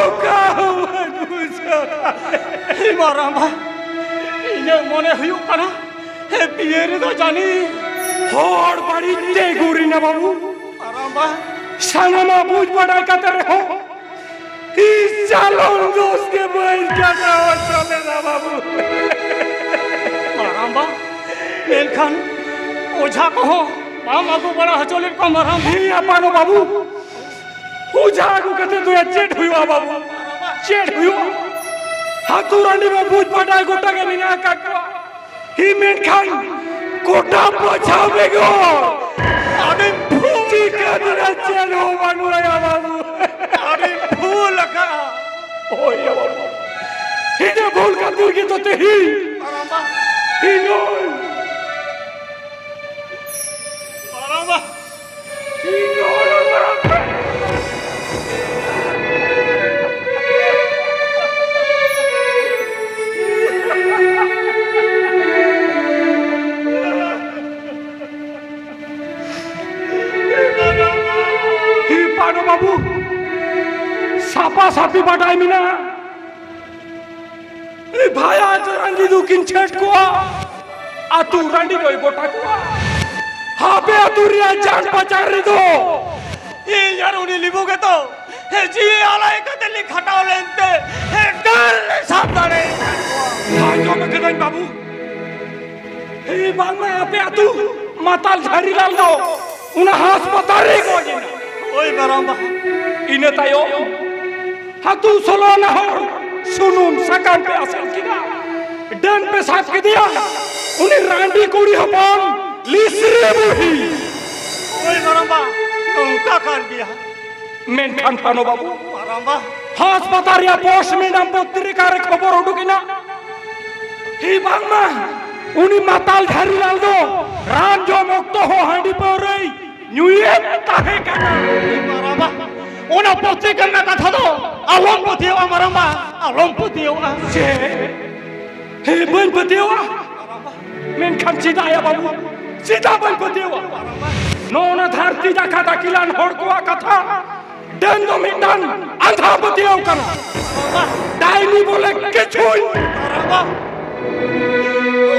ᱚᱠᱟ ᱦᱚᱸ ᱵᱟᱹᱧ ᱵᱩᱡᱷᱟᱹᱣ ᱫᱟᱲᱮᱭᱟᱫᱟ᱾ ᱦᱤ ᱢᱟᱨᱟᱝᱵᱟ, ᱤᱧ ᱤᱧᱟᱹᱜ ᱢᱚᱱᱮ ᱦᱩᱭᱩᱜ ᱠᱟᱱᱟ, ᱦᱮ ᱯᱤᱭᱟᱹ ᱨᱮᱫᱚ ᱡᱟᱹᱱᱤᱡ ᱦᱚᱲ ᱵᱟᱹᱲᱤᱡ ᱛᱮ ᱜᱩᱨᱤᱱᱟ ᱵᱟᱹᱵᱩ᱾ ᱟᱨᱟᱢᱵᱟ᱾ ᱥᱟᱱᱟᱢᱟᱜ ᱵᱩᱡᱽ ᱵᱟᱰᱟᱭ ᱠᱟᱛᱮ ᱨᱮᱦᱚᱸ ᱤᱧ ᱪᱟᱞᱚᱱ ᱫᱳᱥ ᱜᱮ ᱵᱟᱹᱧ ᱠᱟᱴᱟᱣ ᱦᱚᱪᱚ ᱞᱮᱫᱟ ᱵᱟᱹᱵᱩ᱾ ᱟᱨᱟᱢᱵᱟ, ᱢᱮᱱᱠᱷᱟᱱ ᱚᱡᱷᱟ ᱠᱚᱦᱚᱸ ᱵᱟᱢ ᱟᱹᱜᱩ ᱵᱟᱲᱟ ᱦᱚᱪᱚ ᱞᱮᱫ ᱠᱚᱣᱟ ᱢᱟᱨᱟᱝᱵᱟ᱾ ᱦᱮᱸ ᱟᱯᱟᱱᱚ ᱵᱟᱹᱵᱩ, ᱚᱡᱷᱟ ᱟᱹᱜᱩ ᱠᱟᱛᱮ ᱫᱚ ᱪᱮᱫ ᱦᱩᱭᱩᱜᱼᱟ ᱵᱟᱹᱵᱩ? ᱪᱮᱫ ᱦᱩᱭᱩᱜᱼᱟ? ᱟᱹᱛᱩ ᱨᱟᱺᱰᱤ ᱢᱟ ᱵᱩᱡᱽ ᱵᱟᱰᱟᱭ ᱜᱚᱴᱟ ᱜᱮ ᱢᱮᱱᱟᱜ ᱟᱠᱟᱫ ᱠᱚᱣᱟ᱾ ᱦᱤ ᱢᱮᱱᱠᱷᱟᱱ ᱜᱚᱴᱟ ᱵᱟᱪᱷᱟᱣ ᱵᱮᱜᱚᱨ ᱟᱹᱰᱤ ᱪᱤᱠᱟᱹ ᱫᱚ ᱪᱮᱫ ᱦᱚᱸ ᱵᱟᱹᱱᱩᱜᱼᱟ ᱵᱟᱹᱵᱩ᱾ ᱟᱹᱰᱤ ᱵᱷᱩᱞ ᱟᱠᱟᱫᱼᱟ᱾ ᱦᱳᱭ ᱭᱟ ᱵᱟᱹᱵᱩ, ᱦᱤᱱᱟᱹ ᱵᱷᱩᱞ ᱠᱷᱟᱹᱛᱤᱨ ᱜᱮ ᱛᱚ ᱛᱮᱦᱮᱧ ᱦᱤᱱᱟᱹ ᱢᱟᱨᱟᱝᱵᱟ᱾ ᱦᱤ ᱯᱟᱱᱚ ᱵᱟᱹᱵᱩ, ᱥᱟᱯᱟ ᱥᱟᱯᱤ ᱵᱟᱰᱟᱭ ᱢᱮᱱᱟᱜᱼᱟ᱾ ᱮ ᱵᱷᱟᱭᱟ ᱟᱹᱛᱩ ᱨᱟᱺᱰᱤ ᱫᱚᱠᱤᱱ ᱪᱷᱟᱹᱴ ᱠᱚᱣᱟ, ᱟᱹᱛᱩ ᱨᱟᱺᱰᱤ ᱫᱚᱭ ᱜᱚᱴᱟ ᱠᱚᱣᱟ᱾ ᱦᱟᱯᱮ ᱟᱹᱛᱩ ᱨᱮᱭᱟᱜ ᱡᱟᱝ ᱯᱟᱪᱟᱨ ᱨᱮᱫᱚ ᱤᱧ ᱟᱨ ᱩᱱᱤ ᱞᱤᱵᱩ ᱜᱮᱛᱚ ᱦᱮ ᱡᱤᱣᱤ ᱟᱞᱟᱭ ᱠᱟᱛᱮ ᱞᱮ ᱠᱷᱟᱴᱟᱣ ᱞᱮᱱᱛᱮ ᱦᱮ ᱰᱟᱹᱱ ᱞᱮ ᱥᱟᱵ ᱫᱟᱲᱮ ᱟᱠᱟᱫ ᱠᱚᱣᱟ᱾ ᱟᱸᱡᱚᱢ ᱟᱠᱟᱫᱟᱹᱧ ᱵᱟᱹᱵᱩ, ᱦᱮ ᱵᱟᱝᱢᱟ ᱟᱯᱮ ᱟᱹᱛᱩ ᱢᱟᱛᱟᱞ ᱡᱷᱟᱹᱨᱤᱞᱟᱞ ᱫᱚ ᱚᱱᱟ ᱦᱟᱥᱯᱟᱛᱟᱞ ᱨᱮ ᱜᱚᱡ ᱮᱱᱟ᱾ ᱦᱳᱭ ᱢᱟᱨᱟᱝᱵᱟ᱾ ᱤᱱᱟᱹ ᱛᱟᱭᱚᱢ ᱟᱹᱛᱩ ᱥᱳᱞᱳ ᱟᱱᱟ ᱦᱚᱲ ᱥᱩᱱᱩᱢ ᱥᱟᱠᱟᱢ ᱯᱮ ᱟᱥᱮᱱ ᱠᱮᱫᱟ, ᱰᱟᱹᱱ ᱯᱮ ᱥᱟᱵ ᱠᱮᱫᱮᱭᱟ, ᱩᱱᱤ ᱨᱟᱺᱰᱤ ᱠᱩᱲᱤ ᱦᱚᱯᱚᱱ ᱞᱤᱥᱨᱤ ᱵᱩᱲᱦᱤ᱾ ᱦᱳᱭ ᱢᱟᱨᱟᱝᱵᱟ, ᱱᱚᱝᱠᱟ ᱠᱟᱱ ᱜᱮᱭᱟ᱾ ᱢᱮᱱᱠᱷᱟᱱ ᱯᱟᱱᱚ ᱵᱟᱹᱵᱩ, ᱢᱟᱨᱟᱝᱵᱟ᱾ ᱦᱟᱥᱯᱟᱛᱟᱞ ᱨᱮᱭᱟᱜ ᱯᱳᱥᱴᱢᱚᱨᱴᱮᱢ ᱯᱚᱛᱨᱤᱠᱟ ᱨᱮ ᱠᱷᱚᱵᱚᱨ ᱩᱰᱩᱠ ᱮᱱᱟ, ᱦᱮ ᱵᱟᱝᱢᱟ ᱩᱱᱤ ᱢᱟᱛᱟᱞ ᱡᱷᱟᱹᱨᱤᱞᱟᱞ ᱫᱚ ᱨᱟᱱ ᱡᱚᱢ ᱚᱠᱛᱚ ᱦᱚᱸ ᱦᱟᱺᱰᱤ ᱯᱟᱹᱣᱨᱟᱹᱭ ᱧᱩᱭᱮᱫ ᱛᱟᱦᱮᱸ ᱠᱟᱱᱟ᱾ ᱢᱟᱨᱟᱝᱵᱟ, ᱚᱱᱟ ᱯᱚᱛᱨᱤᱠᱟ ᱨᱮᱱᱟᱜ ᱠᱟᱛᱷᱟ ᱫᱚ ᱟᱞᱚᱢ ᱯᱟᱹᱛᱭᱟᱹᱣᱟ ᱢᱟᱨᱟᱝᱵᱟ, ᱟᱞᱚᱢ ᱯᱟᱹᱛᱭᱟᱹᱣᱟ᱾ ᱪᱮᱫ? ᱦᱮ, ᱵᱟᱹᱧ ᱯᱟᱹᱛᱭᱟᱹᱣᱟ᱾ ᱢᱮᱱᱠᱷᱟᱱ ᱪᱮᱫᱟᱜ ᱭᱟ ᱵᱟᱹᱵᱩ? ᱪᱮᱫᱟᱜ ᱵᱟᱹᱧ ᱯᱟᱹᱛᱭᱟᱹᱣᱟ? ᱱᱚᱜᱼᱚ ᱱᱟ ᱫᱷᱟᱹᱨᱛᱤ ᱡᱟᱠᱟᱛ ᱟᱹᱠᱤᱞᱟᱱ ᱦᱚᱲ ᱠᱚᱣᱟᱜ ᱠᱟᱛᱷᱟ ᱰᱟᱹᱱ ᱫᱚ ᱢᱤᱫᱴᱟᱝ ᱟᱸᱫᱷᱟ ᱯᱟᱹᱛᱭᱟᱹᱣ ᱠᱟᱱᱟ᱾ ᱰᱟᱭᱱᱤ ᱵᱚᱞᱮ ᱠᱤᱪᱷᱩᱭ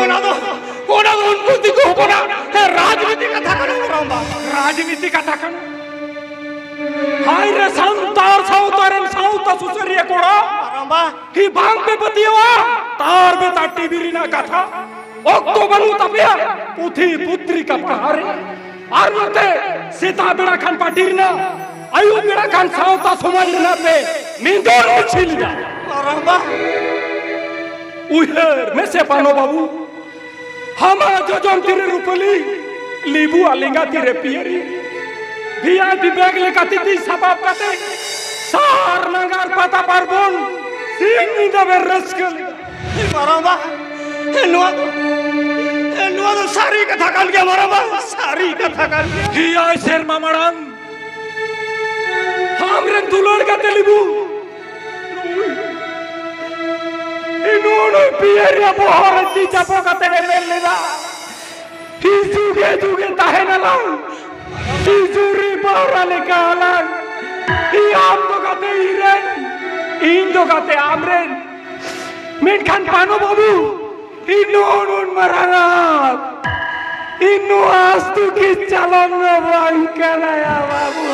ᱚᱱᱟ ᱫᱚ, ᱚᱱᱟ ᱫᱚ ᱩᱱᱠᱩ ᱫᱤᱠᱩ ᱦᱚᱯᱚᱱᱟᱜ ᱨᱟᱡᱽᱱᱤᱛᱤ ᱠᱟᱛᱷᱟ ᱠᱟᱱᱟ, ᱢᱟᱨᱟᱝᱵᱟ᱾ ᱨᱟᱡᱽᱱᱤᱛᱤ ᱠᱟᱛᱷᱟ ᱠᱟᱱᱟ? ᱦᱟᱭ ᱨᱮ, ᱥᱟᱱᱛᱟᱲ ᱥᱟᱶᱛᱟ ᱨᱮᱱ ᱥᱟᱶᱛᱟ ᱥᱩᱥᱟᱹᱨᱤᱭᱟᱹ ᱠᱚᱲᱟ, ᱢᱟᱨᱟᱝᱵᱟ᱾ ᱠᱤ ᱵᱟᱝ ᱯᱮ ᱯᱟᱹᱛᱭᱟᱹᱣᱟ? ᱛᱟᱨ ᱵᱮᱛᱟ ᱴᱤᱵᱷᱤ ᱨᱮᱱᱟᱜ ᱠᱟᱛᱷᱟ, ᱚᱠᱛᱚ ᱵᱟᱹᱱᱩᱜ ᱛᱟᱯᱮᱭᱟ ᱯᱩᱛᱷᱤ ᱯᱚᱛᱨᱤᱠᱟ ᱯᱟᱲᱦᱟᱣ ᱨᱮ? ᱟᱨ ᱱᱚᱛᱮ ᱥᱮᱛᱟᱜ ᱵᱮᱲᱟ ᱠᱷᱟᱱ ᱯᱟᱹᱴᱤ ᱨᱮᱱᱟᱜ, ᱟᱹᱭᱩᱵ ᱵᱮᱲᱟ ᱠᱷᱟᱱ ᱥᱟᱶᱛᱟ ᱥᱚᱢᱟᱡᱽ ᱨᱮᱱᱟᱜ ᱯᱮ ᱱᱤᱸᱫᱚᱱ ᱢᱤᱪᱷᱤᱞ ᱮᱫᱟ᱾ ᱢᱟᱨᱟᱝᱵᱟ᱾ ᱩᱭᱦᱟᱹᱨ ᱢᱮᱥᱮ ᱯᱟᱱᱚ ᱵᱟᱹᱵᱩ, ᱦᱟᱢᱟ ᱡᱚᱡᱚᱢ ᱛᱤᱨᱮ ᱨᱩᱯᱟᱹᱞᱤ, ᱞᱤᱵᱩ ᱟᱨ ᱞᱮᱸᱜᱟ ᱛᱤᱨᱮ ᱯᱤᱭᱟᱹᱨᱤ᱾ ᱵᱷᱤ ᱟᱭ ᱯᱤ ᱵᱮᱜᱽ ᱞᱮᱠᱟ ᱛᱤᱛᱤ ᱥᱟᱯᱟᱵ ᱠᱟᱛᱮ ᱥᱟᱦᱟᱨ ᱱᱟᱜᱟᱨ ᱯᱟᱛᱟ ᱯᱟᱨᱵᱚᱱ ᱥᱤᱧ ᱧᱤᱫᱟᱹ ᱵᱮᱱ ᱨᱟᱹᱥᱠᱟᱹ ᱞᱮᱫᱟ᱾ ᱢᱟᱨᱟᱝᱵᱟ, ᱱᱚᱣᱟ ᱫᱚ, ᱱᱚᱣᱟ ᱫᱚ ᱥᱟᱹᱨᱤ ᱠᱟᱛᱷᱟ ᱠᱟᱱ ᱜᱮᱭᱟ ᱢᱟᱨᱟᱝᱵᱟ, ᱥᱟᱹᱨᱤ ᱠᱟᱛᱷᱟ ᱠᱟᱱ ᱜᱮᱭᱟ᱾ ᱮᱭᱟᱭ ᱥᱮᱨᱢᱟ ᱢᱟᱲᱟᱝ ᱟᱢᱨᱮᱱ ᱫᱩᱞᱟᱹᱲ ᱜᱟᱛᱮ ᱞᱤᱵᱩ ᱱᱩᱭ ᱯᱤᱭᱟᱹᱨᱤᱭᱟ ᱵᱚᱦᱚᱜ ᱨᱮ ᱛᱤ ᱪᱟᱯᱚ ᱠᱟᱛᱮ ᱮ ᱢᱮᱱ ᱞᱮᱫᱟ, ᱦᱤᱡᱩᱜᱮ ᱡᱩᱜᱮ ᱛᱟᱦᱮᱱᱟᱞᱟᱝ, ᱦᱤᱡᱩᱜ ᱨᱮ ᱵᱟᱣᱨᱟ ᱞᱮᱠᱟ ᱟᱞᱟᱝ᱾ ᱤ ᱟᱢ ᱫᱚ ᱜᱟᱛᱮ ᱤᱧ ᱨᱮᱱ, ᱤᱧ ᱫᱚ ᱜᱟᱛᱮ ᱟᱢ ᱨᱮᱱ᱾ ᱢᱮᱱᱠᱷᱟᱱ ᱯᱟᱱᱚ ᱵᱟᱹᱵᱩ, ᱤᱧ ᱱᱚᱜᱼᱚ ᱱᱩᱱ ᱢᱟᱨᱟᱝ ᱟᱸᱥ, ᱤᱧ ᱱᱚᱣᱟ ᱟᱸᱥ ᱫᱚ ᱠᱤ ᱪᱟᱞᱚᱱ ᱫᱚ ᱵᱟᱝ ᱠᱟᱱᱟ ᱭᱟ ᱵᱟᱹᱵᱩ᱾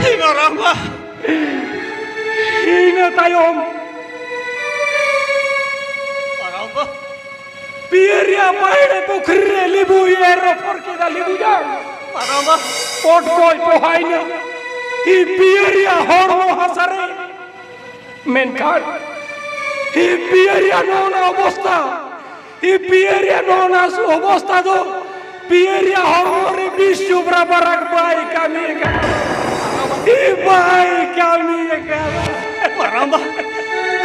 ᱤᱧ ᱢᱟᱨᱟᱝ ᱵᱟ᱾ ᱤᱱᱟᱹ ᱛᱟᱭᱚᱢ ᱢᱟᱨᱟᱝ ᱵᱟ᱾ ᱯᱤᱭᱟᱹᱨᱤᱭᱟ ᱵᱟᱭᱲᱮ ᱯᱩᱠᱷᱨᱤ ᱨᱮ ᱞᱤᱵᱩᱭ ᱮᱨ ᱨᱚᱯᱚᱲ ᱠᱮᱫᱟ, ᱞᱤᱵᱩ ᱡᱟᱝ᱾ ᱢᱟᱨᱟᱝ ᱵᱟ᱾ ᱯᱚᱴᱠᱚᱡ ᱯᱚᱦᱟᱭᱱᱟ᱾ ᱤ ᱯᱤᱭᱟᱹᱨᱤᱭᱟ ᱦᱚᱲᱢᱚ ᱦᱟᱥᱟ ᱨᱮ ᱢᱮᱱᱠᱷᱟᱱ ᱤ ᱯᱤᱭᱟᱹᱨᱤᱭᱟ ᱱᱚᱜᱼᱚ ᱱᱟ ᱚᱵᱚᱥᱛᱟ, ᱤ ᱯᱤᱭᱟᱹᱨᱤᱭᱟ ᱱᱚᱜᱼᱚ ᱱᱟ ᱚᱵᱚᱥᱛᱟ ᱫᱚ ᱯᱤᱭᱟᱹᱨᱤᱭᱟ ᱦᱚᱲᱢᱚ ᱨᱮ ᱵᱤᱥ ᱪᱩᱵᱽᱨᱟ ᱵᱟᱨᱟᱠ ᱵᱟᱭ ᱠᱟᱹᱢᱤ ᱟᱠᱟᱫᱟ᱾ ᱤ ᱵᱟᱭ ᱠᱟᱹᱢᱤ ᱟᱠᱟᱫᱟ᱾ ᱢᱟᱨᱟᱝᱵᱟ,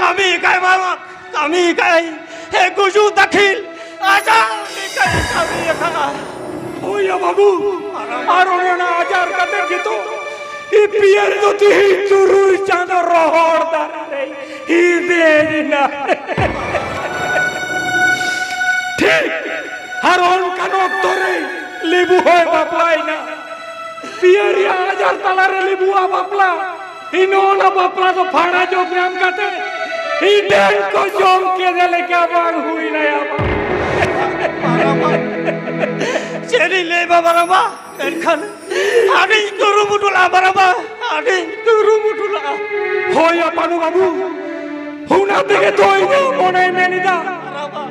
ᱠᱟᱹᱢᱤ ᱟᱠᱟᱫ ᱢᱟᱨᱟᱝᱵᱟ᱾ ᱠᱟᱹᱢᱤ ᱠᱟᱜᱼᱟᱭ, ᱦᱮ ᱜᱩᱡᱩ ᱫᱟᱹᱠᱷᱤᱞ ᱟᱡᱟᱨ ᱞᱮᱠᱟᱭ ᱠᱟᱹᱢᱤ ᱟᱠᱟᱫᱼᱟ᱾ ᱦᱳᱭ ᱭᱟ ᱵᱟᱹᱵᱩ, ᱟᱨ ᱚᱱᱮ ᱚᱱᱟ ᱟᱡᱟᱨ ᱠᱟᱛᱮ ᱜᱮᱛᱚ ᱤ ᱯᱤᱭᱟᱹᱨ ᱫᱚ ᱛᱤᱦᱤᱧ ᱛᱩᱨᱩᱭ ᱪᱟᱸᱫᱚ ᱨᱚᱦᱚᱲ ᱫᱟᱨᱮ ᱨᱮ ᱦᱤᱫᱮᱡ ᱮᱱᱟ᱾ ᱴᱷᱤᱠ, ᱟᱨ ᱚᱱᱠᱟᱱ ᱚᱠᱛᱚ ᱨᱮ ᱞᱤᱵᱩ ᱦᱚᱸᱭ ᱵᱟᱯᱞᱟᱭᱮᱱᱟ᱾ ᱯᱤᱭᱟᱹᱨᱤᱭᱟ ᱟᱡᱟᱨ ᱛᱟᱞᱟᱨᱮ ᱞᱤᱵᱩᱣᱟᱜ ᱵᱟᱯᱞᱟ, ᱤᱱᱟᱹ ᱚᱱᱟ ᱵᱟᱯᱞᱟ ᱫᱚ ᱵᱷᱟᱲᱟ ᱡᱚᱜ ᱧᱟᱢ ᱠᱟᱛᱮ ᱦᱤᱰᱟᱹᱝ ᱠᱚ ᱡᱚᱢ ᱠᱮᱫᱮ ᱞᱮᱠᱟ ᱵᱟᱝ ᱦᱩᱭᱱᱟ ᱭᱟ ᱵᱟᱝ? ᱪᱮᱫ ᱤᱧ ᱞᱟᱹᱭ ᱵᱟ ᱢᱟᱨᱟᱝᱵᱟ, ᱢᱮᱱᱠᱷᱟᱱ ᱟᱹᱰᱤᱧ ᱠᱩᱨᱩᱢᱩᱴᱩ ᱞᱟᱜᱼᱟ ᱢᱟᱨᱟᱝᱵᱟ, ᱟᱹᱰᱤᱧ ᱠᱩᱨᱩᱢᱩᱴᱩ ᱞᱟᱜᱼᱟ᱾ ᱦᱳᱭ ᱟᱯᱟᱱᱩ ᱵᱟᱹᱵᱩ, ᱚᱱᱟ ᱛᱮᱜᱮ ᱛᱚ ᱤᱧᱟᱹᱜ ᱢᱚᱱᱮᱭ ᱢᱮᱱ ᱮᱫᱟ᱾ ᱢᱟᱨᱟᱝᱵᱟ᱾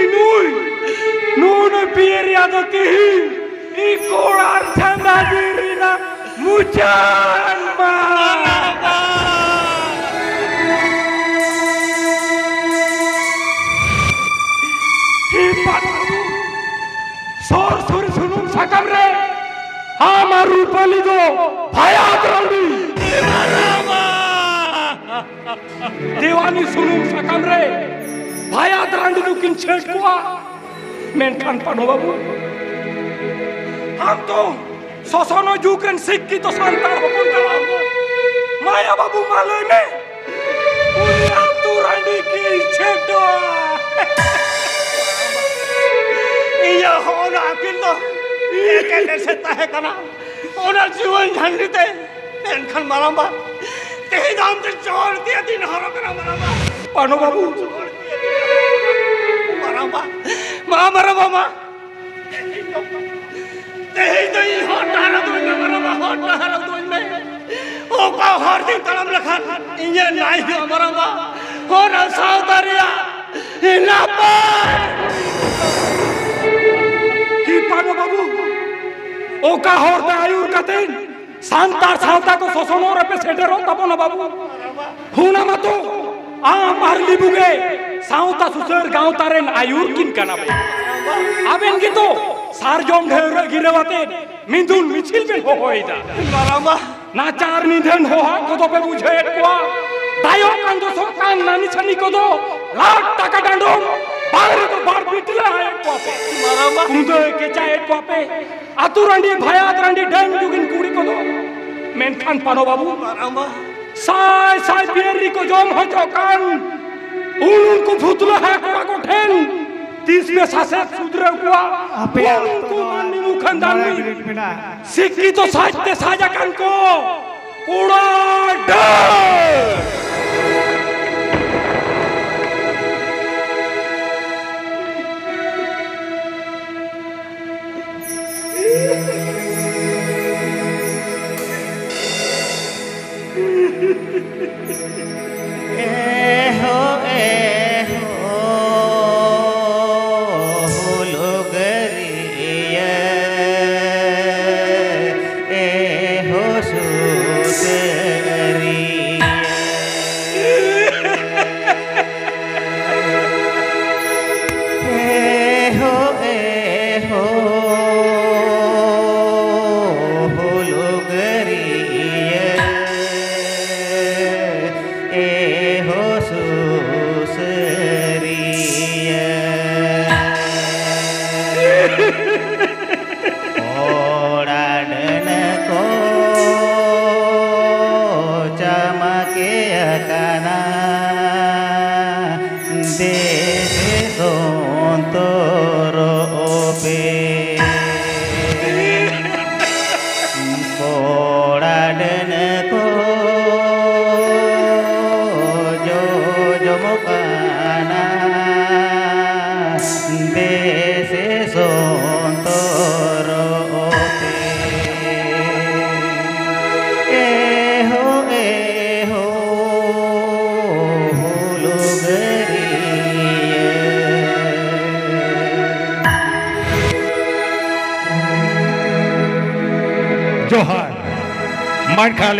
ᱤᱱᱩᱭ, ᱱᱩᱱᱩᱭ ᱯᱤᱭᱮᱨᱤᱭᱟ ᱫᱚ ᱛᱤᱦᱤᱧ ᱤᱠᱚᱲ ᱟᱨ ᱪᱷᱟᱸᱫᱟ ᱵᱤᱨ ᱨᱮᱱᱟᱜ ᱢᱩᱪᱟᱹᱫ ᱢᱟ᱾ ᱦᱤᱯᱟᱴ ᱥᱚᱨ ᱥᱩᱨ ᱥᱩᱱᱩᱢ ᱥᱟᱠᱟᱢ ᱨᱮ ᱟᱢ ᱟᱨ ᱨᱩᱯᱟᱹᱞᱤ ᱫᱚ ᱵᱷᱟᱭᱟᱛ ᱨᱟᱹᱱᱰᱤ᱾ ᱫᱮᱣᱟᱱᱤ ᱥᱩᱱᱩᱢ ᱥᱟᱠᱟᱢ ᱨᱮ ᱵᱷᱟᱭᱟᱛ ᱨᱟᱹᱱᱰᱤ ᱫᱚᱠᱤᱱ ᱪᱷᱟᱹᱴ ᱠᱚᱣᱟ᱾ ᱢᱮᱱᱠᱷᱟᱱ ᱯᱟᱱᱚ ᱵᱟᱹᱵᱩ, ᱟᱢ ᱫᱚ ᱥᱚᱥᱚᱱᱚ ᱡᱩᱜᱽ ᱨᱮᱱ ᱥᱤᱠᱠᱷᱤᱛᱚ ᱥᱟᱱᱛᱟᱲ ᱦᱚᱯᱚᱱ ᱠᱟᱱᱟᱢ᱾ ᱢᱟᱭᱟ ᱵᱟᱹᱵᱩ, ᱢᱟ ᱞᱟᱹᱭ ᱢᱮ, ᱩᱱᱤ ᱟᱹᱛᱩ ᱨᱟᱹᱱᱰᱤ ᱠᱤ ᱪᱷᱟᱹᱴᱚᱜᱼᱟ? ᱤᱧᱟᱹᱜ ᱦᱚᱸ ᱚᱱᱟ ᱟᱹᱠᱤᱞ ᱫᱚ ᱮᱠᱮᱱ ᱮᱥᱮᱫ ᱛᱟᱦᱮᱸ ᱠᱟᱱᱟ᱾ ᱚᱱᱟ ᱡᱩᱣᱟᱹᱱ ᱡᱷᱟᱹᱱᱰᱤ ᱛᱮ᱾ ᱢᱮᱱᱠᱷᱟᱱ ᱢᱟᱨᱟᱝᱵᱟ, ᱛᱮᱦᱮᱧ ᱫᱚ ᱟᱢ ᱫᱚ ᱡᱚᱦᱚᱨ ᱛᱤᱭᱟᱹ ᱫᱤᱱ ᱦᱚᱨᱚᱜ ᱠᱟᱱᱟ ᱢᱟᱨᱟᱝᱵᱟ᱾ ᱯᱟᱱᱚ ᱵᱟᱹᱵᱩ᱾ ᱡᱚᱦᱚᱨ ᱛᱤᱭᱟᱹ ᱫᱤᱱ ᱦᱚᱨᱚᱜ ᱠᱟᱱᱟ ᱢᱟᱨᱟᱝᱵᱟ᱾ ᱢᱟ ᱢᱟᱨᱟᱝᱵᱟ, ᱢᱟ᱾ ᱛᱮᱦᱮᱧ ᱫᱚ, ᱛᱮᱦᱮᱧ ᱫᱚ ᱤᱧ ᱦᱚᱨ ᱰᱟᱦᱟᱨ ᱩᱫᱩᱜ ᱟᱹᱧ ᱢᱮ ᱢᱟᱨᱟᱝᱵᱟ, ᱦᱚᱨ ᱰᱟᱦᱟᱨ ᱩᱫᱩᱜ ᱟᱹᱧ ᱢᱮ᱾ ᱚᱠᱟ ᱦᱚᱨ ᱛᱮᱧ ᱛᱟᱲᱟᱢ ᱞᱮᱠᱷᱟᱱ ᱤᱧᱟᱹᱜ ᱱᱟᱭ ᱦᱩᱭᱩᱜᱼᱟ ᱢᱟᱨᱟᱝᱵᱟ? ᱚᱱᱟ ᱥᱟᱶᱛᱟ ᱨᱮᱭᱟᱜ ᱱᱟᱯᱟᱭ᱾ ᱦᱤᱯᱟᱱᱚ ᱵᱟᱹᱵᱩ, ᱚᱠᱟ ᱦᱚᱨ ᱛᱮ ᱟᱹᱭᱩᱨ ᱠᱟᱛᱮ ᱥᱟᱱᱛᱟᱲ ᱥᱟᱶᱛᱟ ᱠᱚ ᱥᱚᱥᱚᱱᱚᱜ ᱨᱮᱯᱮ ᱥᱮᱴᱮᱨᱚᱜ ᱛᱟᱵᱚᱱᱟ ᱵᱟᱹᱵᱩ? ᱦᱩᱱᱟ ᱢᱟᱛᱚ ᱟᱢ ᱟᱨ ᱞᱤᱵᱩ ᱜᱮ ᱥᱟᱶᱛᱟ ᱥᱩᱥᱟᱹᱨ ᱜᱟᱶᱛᱟ ᱨᱮᱱ ᱟᱹᱭᱩᱨ ᱠᱤᱱ ᱠᱟᱱᱟ ᱯᱮ᱾ ᱟᱵᱮᱱ ᱜᱮᱛᱚ ᱥᱟᱨᱡᱚᱢ ᱰᱷᱟᱹᱣᱨᱟᱹᱜ ᱜᱤᱨᱟᱹᱣ ᱟᱛᱮ ᱢᱤᱫᱩᱱ ᱢᱤᱪᱷᱤᱞ ᱵᱮᱱ ᱦᱚᱦᱚᱭᱮᱫᱟ᱾ ᱢᱟᱨᱟᱝᱵᱟ᱾ ᱱᱟᱪᱟᱨ ᱱᱤᱫᱷᱟᱹᱱ ᱦᱚᱦᱟ ᱠᱚᱫᱚ ᱯᱮ ᱵᱩᱡᱷᱟᱹᱣᱮᱫ ᱠᱚᱣᱟ᱾ ᱫᱟᱭᱚᱜ ᱠᱟᱱ ᱫᱚᱥᱚᱜ ᱠᱟᱱ ᱱᱟᱹᱱᱤ ᱪᱷᱟᱹᱱᱤ ᱠᱚᱫᱚ ᱞᱟᱠᱷ ᱴᱟᱠᱟ ᱰᱟᱸᱰᱚᱢ, ᱵᱟᱝ ᱨᱮᱫᱚ ᱵᱟᱨ ᱵᱤᱴᱞᱟᱹ ᱦᱟᱭᱮᱫ ᱠᱚᱣᱟ ᱯᱮ᱾ ᱢᱟᱨᱟᱝᱵᱟ᱾ ᱠᱩᱸᱫᱟᱹᱭ ᱠᱮᱪᱟᱭᱮᱫ ᱠᱚᱣᱟ ᱯᱮ᱾ ᱟᱹᱛᱩ ᱨᱟᱺᱰᱤ, ᱵᱷᱟᱭᱟᱛ ᱨᱟᱺᱰᱤ, ᱰᱟᱹᱱ ᱡᱩᱜᱤᱱ ᱠᱩᱲᱤ ᱠᱚᱫᱚ᱾ ᱢᱮᱱᱠᱷᱟᱱ ᱯᱟᱱᱚ ᱵᱟᱹᱵᱩ, ᱢᱟᱨᱟᱝᱵᱟ᱾ ᱥᱟᱭ ᱥᱟᱭ ᱵᱤᱭᱟᱨ ᱨᱮᱠᱚ ᱡᱚᱢ ᱦᱚᱪᱚ ᱠᱟᱱ ᱩᱱᱠᱩ ᱵᱷᱩᱛᱞᱟᱹ ᱦᱟ ᱠᱚᱲᱟ ᱠᱚ ᱴᱷᱮᱱ ᱛᱤᱥ ᱯᱮ ᱥᱟᱥᱮᱛ ᱥᱩᱫᱷᱨᱟᱹᱣ ᱠᱚᱣᱟ? ᱟᱯᱮᱭᱟᱜ ᱩᱱᱠᱩ ᱚᱠᱛᱚ ᱫᱚ ᱢᱟᱹᱱᱢᱤ ᱢᱩᱠᱷᱟᱹᱱ ᱢᱚᱬᱮ ᱫᱟᱹᱱᱢᱤ ᱢᱤᱱᱤᱴ ᱢᱮᱱᱟᱜᱼᱟ᱾ ᱥᱤᱠᱠᱷᱤᱛᱚ ᱥᱟᱡᱽ ᱛᱮ ᱥᱟᱡᱽ ᱟᱠᱟᱱ ᱠᱚ ᱠᱚᱲᱟ ᱰᱟᱹᱱ᱾ ᱟᱡ ᱠᱷᱟᱱ